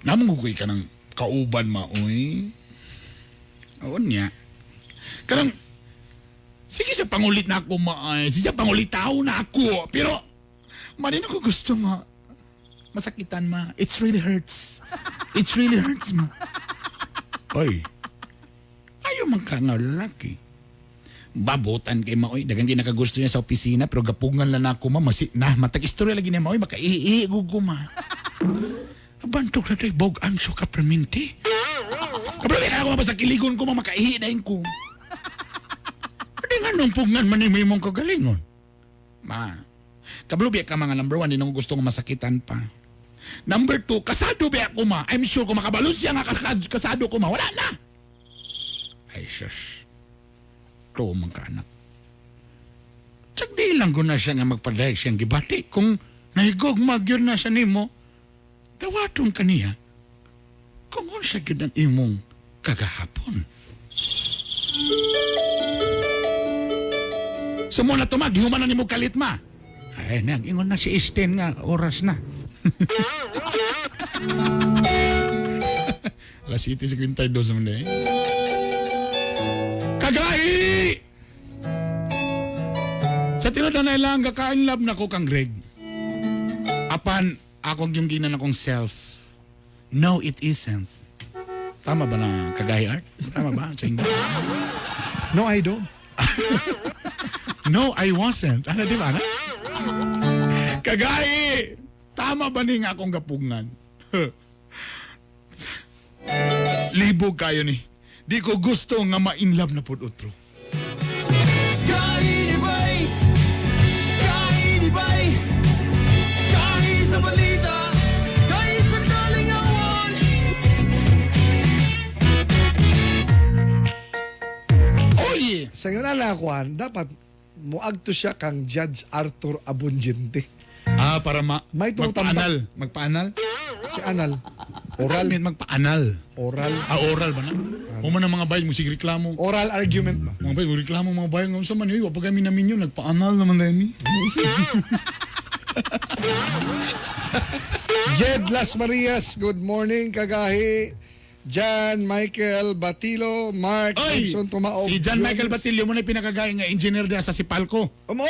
Speaker 7: namungugoy ka ng kauban, ma, uy. Oo niya. Karang, sige sa pangulit na ako, ma. Ay. Sige sa pangulitaw na ako. Pero, ma, di na ko gusto, ma. Masakitan, ma. It really hurts. It really hurts, ma. Oy. Ayaw man ka nga lalaki. Babutan kay ma, oy. Dagan di nakagusto niya sa opisina, pero gapungan lang ako, ma. Masi, na, matag-istorya lagi niya, ma, oy. Makaihi-ihi, gugo, ma. Abantog na tayo, bog anso ka, perminti. Kapag ka ako mapasa kiligon ko, ma, makaihi na ko. Di nga nung pugngan man ni mong kagalingon. Ma, kabalo biya ka mga number 1, di nang gusto nga masakitan pa. Number 2, kasado biya ko ma. I'm sure kung makabalo siya nga kasado ko ma, wala na. Ay sus. Ito man ka anak. Tsak di lang ko na siya nga magpadayag siyang gibati. Kung nahigog magyun na sa nimo, dawaton kaniya kung unsa gyud ang imong kagahapon. So muna to ma, gihuman na nimo kalit ma. Ay, nag-ingon na si Esten nga oras na. Alas 7:52 man eh. Kagahi! Sa tinuod na lang gaka-in love na ko kang Greg. Apan akong yung ginan akong self. No, it isn't. Tama ba na kagahi art? Tama ba? Sa English?
Speaker 6: No, I don't.
Speaker 7: No, I wasn't. Ano, di ba? Ano? Kagahi! Tama ba ni nga akong gapungan? Libog kayo ni. Di ko gusto nga ma-inlove na pud otro.
Speaker 5: Kainibay, kainibay, kahi sa balita, kahi sa kalingawan.
Speaker 7: Oy!
Speaker 6: Sa nga nalakuan, dapat muagto siya kang Judge Arthur Abundiente.
Speaker 7: Ah, para
Speaker 6: May tumutambak.
Speaker 7: magpaanal. Magpaanal?
Speaker 6: Si Anal. Oral.
Speaker 7: I mean, magpaanal.
Speaker 6: Oral.
Speaker 7: Ah, oral ba na? Human ang mga bayan mo, sige reklamo.
Speaker 6: Oral argument ba?
Speaker 7: Mga bayan, reklamo mga bayan. Nga sa man, uy, wapag kami namin yun, nagpaanal naman dahil ni.
Speaker 6: Jed Las Marias, good morning, kagahi. John Michael Batilo, Mark
Speaker 7: Oy!
Speaker 6: Simpson Tumaog.
Speaker 7: Si John Michael Batillo mo na pinakagaya nga engineer diya sa Sipalco.
Speaker 6: Umo?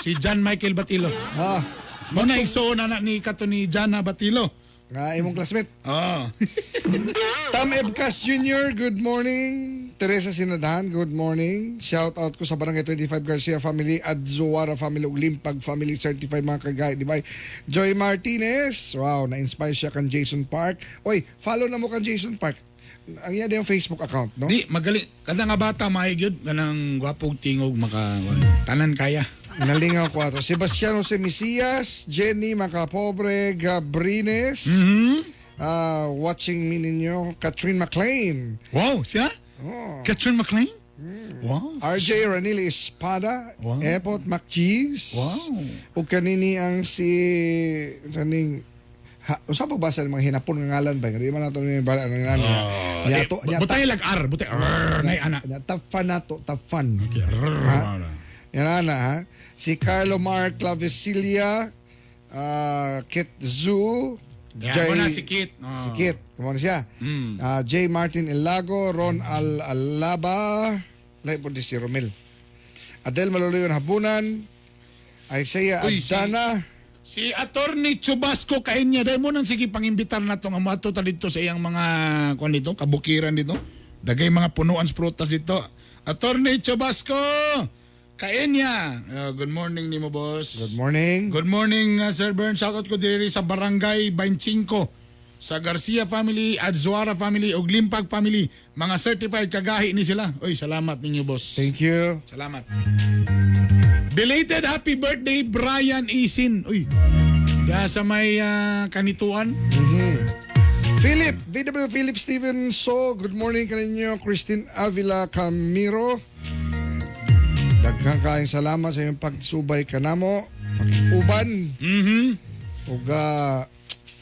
Speaker 7: Si John Michael Batilo.
Speaker 6: Ah,
Speaker 7: Mo na igsuon na ni kato ni Jana Batilo.
Speaker 6: nga imong classmate.
Speaker 7: Ah.
Speaker 6: Tam Ebcas Jr., good morning. Teresa Sinadahan, good morning. Shout out ko sa Barangay 25 Garcia Family at Zuwara Family ug Limpag Family Certified mga kagay, di ba? Joy Martinez, wow, na-inspire siya kan Jason Park. Oy, follow na mo kan Jason Park. Ang iya yung Facebook account, no?
Speaker 7: Di magaling kada nga bata maayo gyud kanang gwapog tingog maka tanan kaya.
Speaker 6: Nalingaw ko ato. Sebastiano Jose Mesias, Jenny Macapobre Gabrines, ah, watching me ninyo, Catherine McLean,
Speaker 7: Wow, siya?
Speaker 6: Oh.
Speaker 7: Catherine McLean? Wow.
Speaker 6: RJ Ranil Espada,
Speaker 7: Wow.
Speaker 6: Epot McCheese,
Speaker 7: Wow.
Speaker 6: ug kanini ang si kaning ha, usa pagbasa ng mga hinapon nga ngalan ba? Di man nato ni bala ang ngalan.
Speaker 7: Oh,
Speaker 6: Nya to, nya
Speaker 7: butay lag R, butay R na ana.
Speaker 6: nya top fan nato, top fan.
Speaker 7: Okay, R.
Speaker 6: Ha? Yan ana ha. Si Carlo Mark Clavecilia, Kit Zoo,
Speaker 7: Yeah, mo na si Kit. Oh.
Speaker 6: Si Kit, kamo na siya. Ah, J. Martin Elago, Ron Al Alaba, lahi po di si Romel. Adel Maluloyon Habunan, Isaiah
Speaker 7: Uy, si-
Speaker 6: Adana,
Speaker 7: Si Attorney Chubasco kain niya dahil mo nang sige pangimbitar na tong amato ta dito sa iyang mga kuan dito, kabukiran dito. Dagay mga punuan sa prutas dito. Attorney Chubasco kain niya. Good morning nimo boss.
Speaker 6: Good morning.
Speaker 7: Good morning Sir Bern. Shoutout ko diri sa Barangay 25 sa Garcia family, Adzuara family ug Limpag family. Mga certified kagahi ni sila. Oy, salamat ninyo boss.
Speaker 6: Thank you.
Speaker 7: Salamat. Belated happy birthday Brian Isin. Uy. Diya sa may kanituan.
Speaker 6: Philip, VW Philip Steven So, good morning kaninyo. Christine Avila Camiro. Daghang kaayong salamat sa inyong pagsubay kanamo. Pakiuban. Ug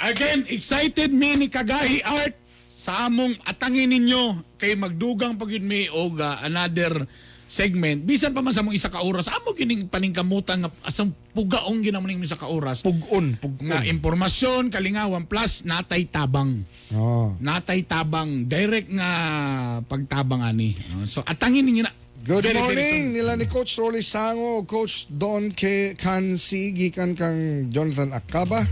Speaker 7: Again, excited me ni Kagahi Art sa among atangin ninyo kay magdugang pag yun mi og another segment. Bisan pa man sa among isa ka oras, amo kining paningkamutan nga asang pugaong ginamo ning isa ka oras.
Speaker 6: Pugon, pugon.
Speaker 7: Nga impormasyon, kalingawan plus natay tabang.
Speaker 6: Oh.
Speaker 7: Natay tabang direct nga pagtabang ani. So atangin ninyo na.
Speaker 6: Good
Speaker 7: Very, very
Speaker 6: morning
Speaker 7: soon.
Speaker 6: nila ni Coach Rolly Sango, Coach Don K. Kansi, gikan kang Jonathan Acaba.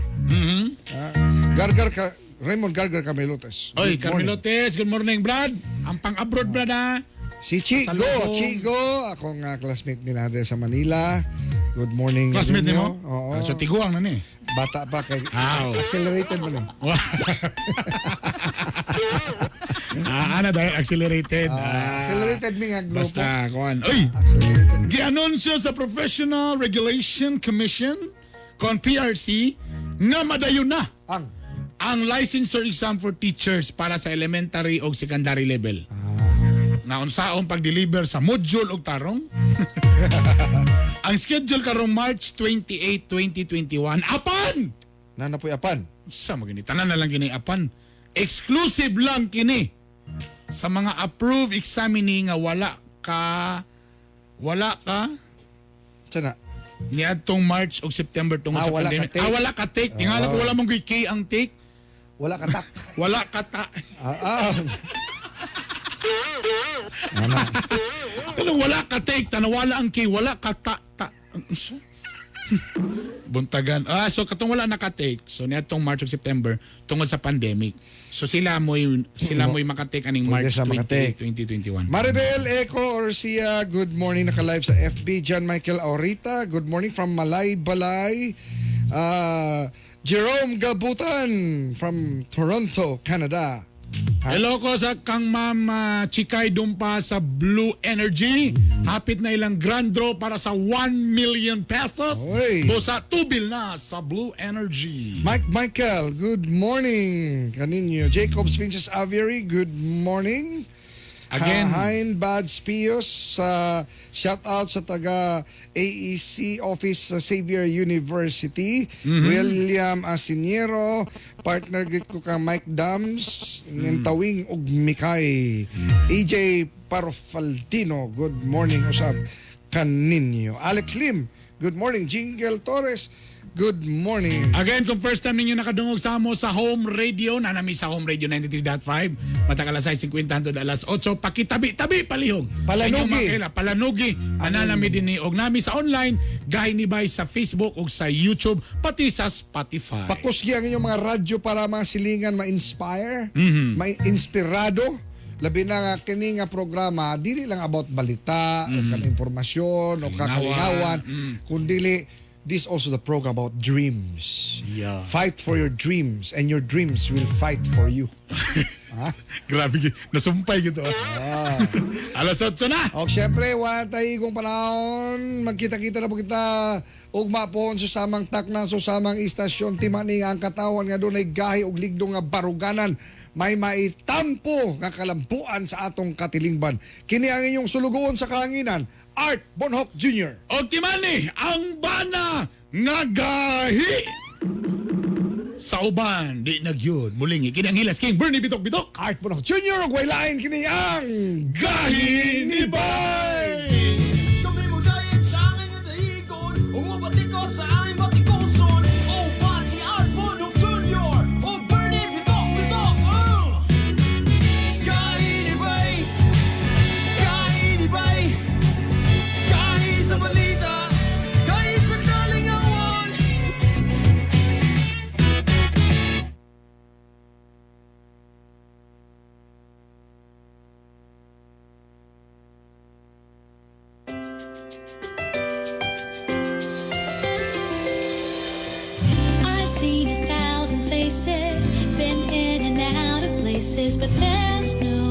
Speaker 6: Gargar ka, Raymond Gargar Camelotes.
Speaker 7: Oy,
Speaker 6: Good morning.
Speaker 7: Carmelotes, good morning, Brad. Ang pang-abroad, Brad, ha?
Speaker 6: Si Chigo,
Speaker 7: Salubong.
Speaker 6: Chigo, akong classmate nila sa Manila. Good morning.
Speaker 7: Classmate
Speaker 6: ninyo.
Speaker 7: nimo?
Speaker 6: Oo.
Speaker 7: Ah, so tiguang na ni.
Speaker 6: Bata pa kay
Speaker 7: Ah, oh.
Speaker 6: accelerated man eh.
Speaker 7: Ana dahil accelerated.
Speaker 6: Accelerated mi nga grupo.
Speaker 7: Basta kuan. Oy,
Speaker 6: Accelerated.
Speaker 7: gianunsyo sa Professional Regulation Commission kon PRC nga madayon na
Speaker 6: ang
Speaker 7: licensure exam for teachers para sa elementary o secondary level. Nga unsaon pag-deliver sa module og tarong. Ang schedule karong March 28, 2021. Apan!
Speaker 6: Nanapoy apan.
Speaker 7: Sa magini tanan na lang kini apan. Exclusive lang kini sa mga approved examinee nga wala ka
Speaker 6: Sana.
Speaker 7: Niadtong March o September tungod sa
Speaker 6: Wala ka
Speaker 7: pandemic.
Speaker 6: take.
Speaker 7: Wala ka take. Tingala ko wala mong K ang take.
Speaker 6: Wala ka tak.
Speaker 7: Wala ka ta.
Speaker 6: Ana.
Speaker 7: Ano wala ka take, tanawala ang K, wala ka ta, ta. Buntagan. So katong wala naka-take. So niadtong March ug September tungod sa pandemic. So sila mo'y maka-take aning
Speaker 6: Pwede
Speaker 7: March
Speaker 6: sa
Speaker 7: 20,
Speaker 6: maka-take.
Speaker 7: 2021.
Speaker 6: Maribel Eco Orsia, good morning. Naka-live sa FB. John Michael Aurita, good morning from Malay Balay. Jerome Gabutan from Toronto, Canada.
Speaker 7: Hello ko sa kang Ma'am Chikay Dumpa sa Blue Energy. Hapit na ilang grand draw para sa 1 million pesos.
Speaker 6: Oy.
Speaker 7: Busa tubil na sa Blue Energy.
Speaker 6: Mike Michael, good morning. Kaninyo. Jacobs Finches Aviary, good morning.
Speaker 7: Again.
Speaker 6: Hein Bads Pius, sa shout out sa taga AEC office sa Xavier University. William Asiniero, partner git ko kang Mike Dams, Tawing ug Mikay. EJ Parofaldino, good morning usab kaninyo. Alex Lim, good morning. Jingle Torres, good morning.
Speaker 7: Again, kung first time ninyo nakadungog sa amo sa Home Radio, nanami sa Home Radio 93.5, matag alas 6:50 hangtod alas 8, pakitabi-tabi palihog.
Speaker 6: Palanugi.
Speaker 7: Sa inyong mga kaila, palanugi. Ananami din ni og nami sa online, gahi ni bay sa Facebook ug sa YouTube, pati sa Spotify.
Speaker 6: Pakusgi ang inyong mga radyo para mga silingan ma-inspire, ma-inspirado. Labi na nga kini nga programa dili lang about balita o kanang impormasyon o kakalingawan, kundili this also the program about dreams. Fight for your dreams and your dreams will fight for you.
Speaker 7: Grabe, nasumpay gito. Alas 8 na.
Speaker 6: O syempre, wala tayo igong panahon. Magkita-kita na po kita ugma po sa samang takna, sa samang istasyon. Timani nga ang katawan nga dunay gahi og ligdong nga baruganan. May maitampo nga kalampuan sa atong katilingban. Kini ang inyong sulugoon sa kahanginan, Art Bonhoc Jr.
Speaker 7: Og timani ang bana nga gahi sa uban di nagyud muling kini ang Hilas King Bernie Bitok Bitok.
Speaker 6: Art Bonhoc Jr. ug way lain kini ang
Speaker 7: Gahi ni Bay.
Speaker 5: Kami mo dayeg sa angay nga dahigon, ug mobati ko sa aming batikuson. Oh, Bati Art Bonhoc Jr. Oh, Bernie Bitok Bitok. Gahi ni Bay, gahi ni Bay, gahi sa balita, gahi sa kalingawan.
Speaker 2: I've seen a thousand faces, been in and out of places, but there's no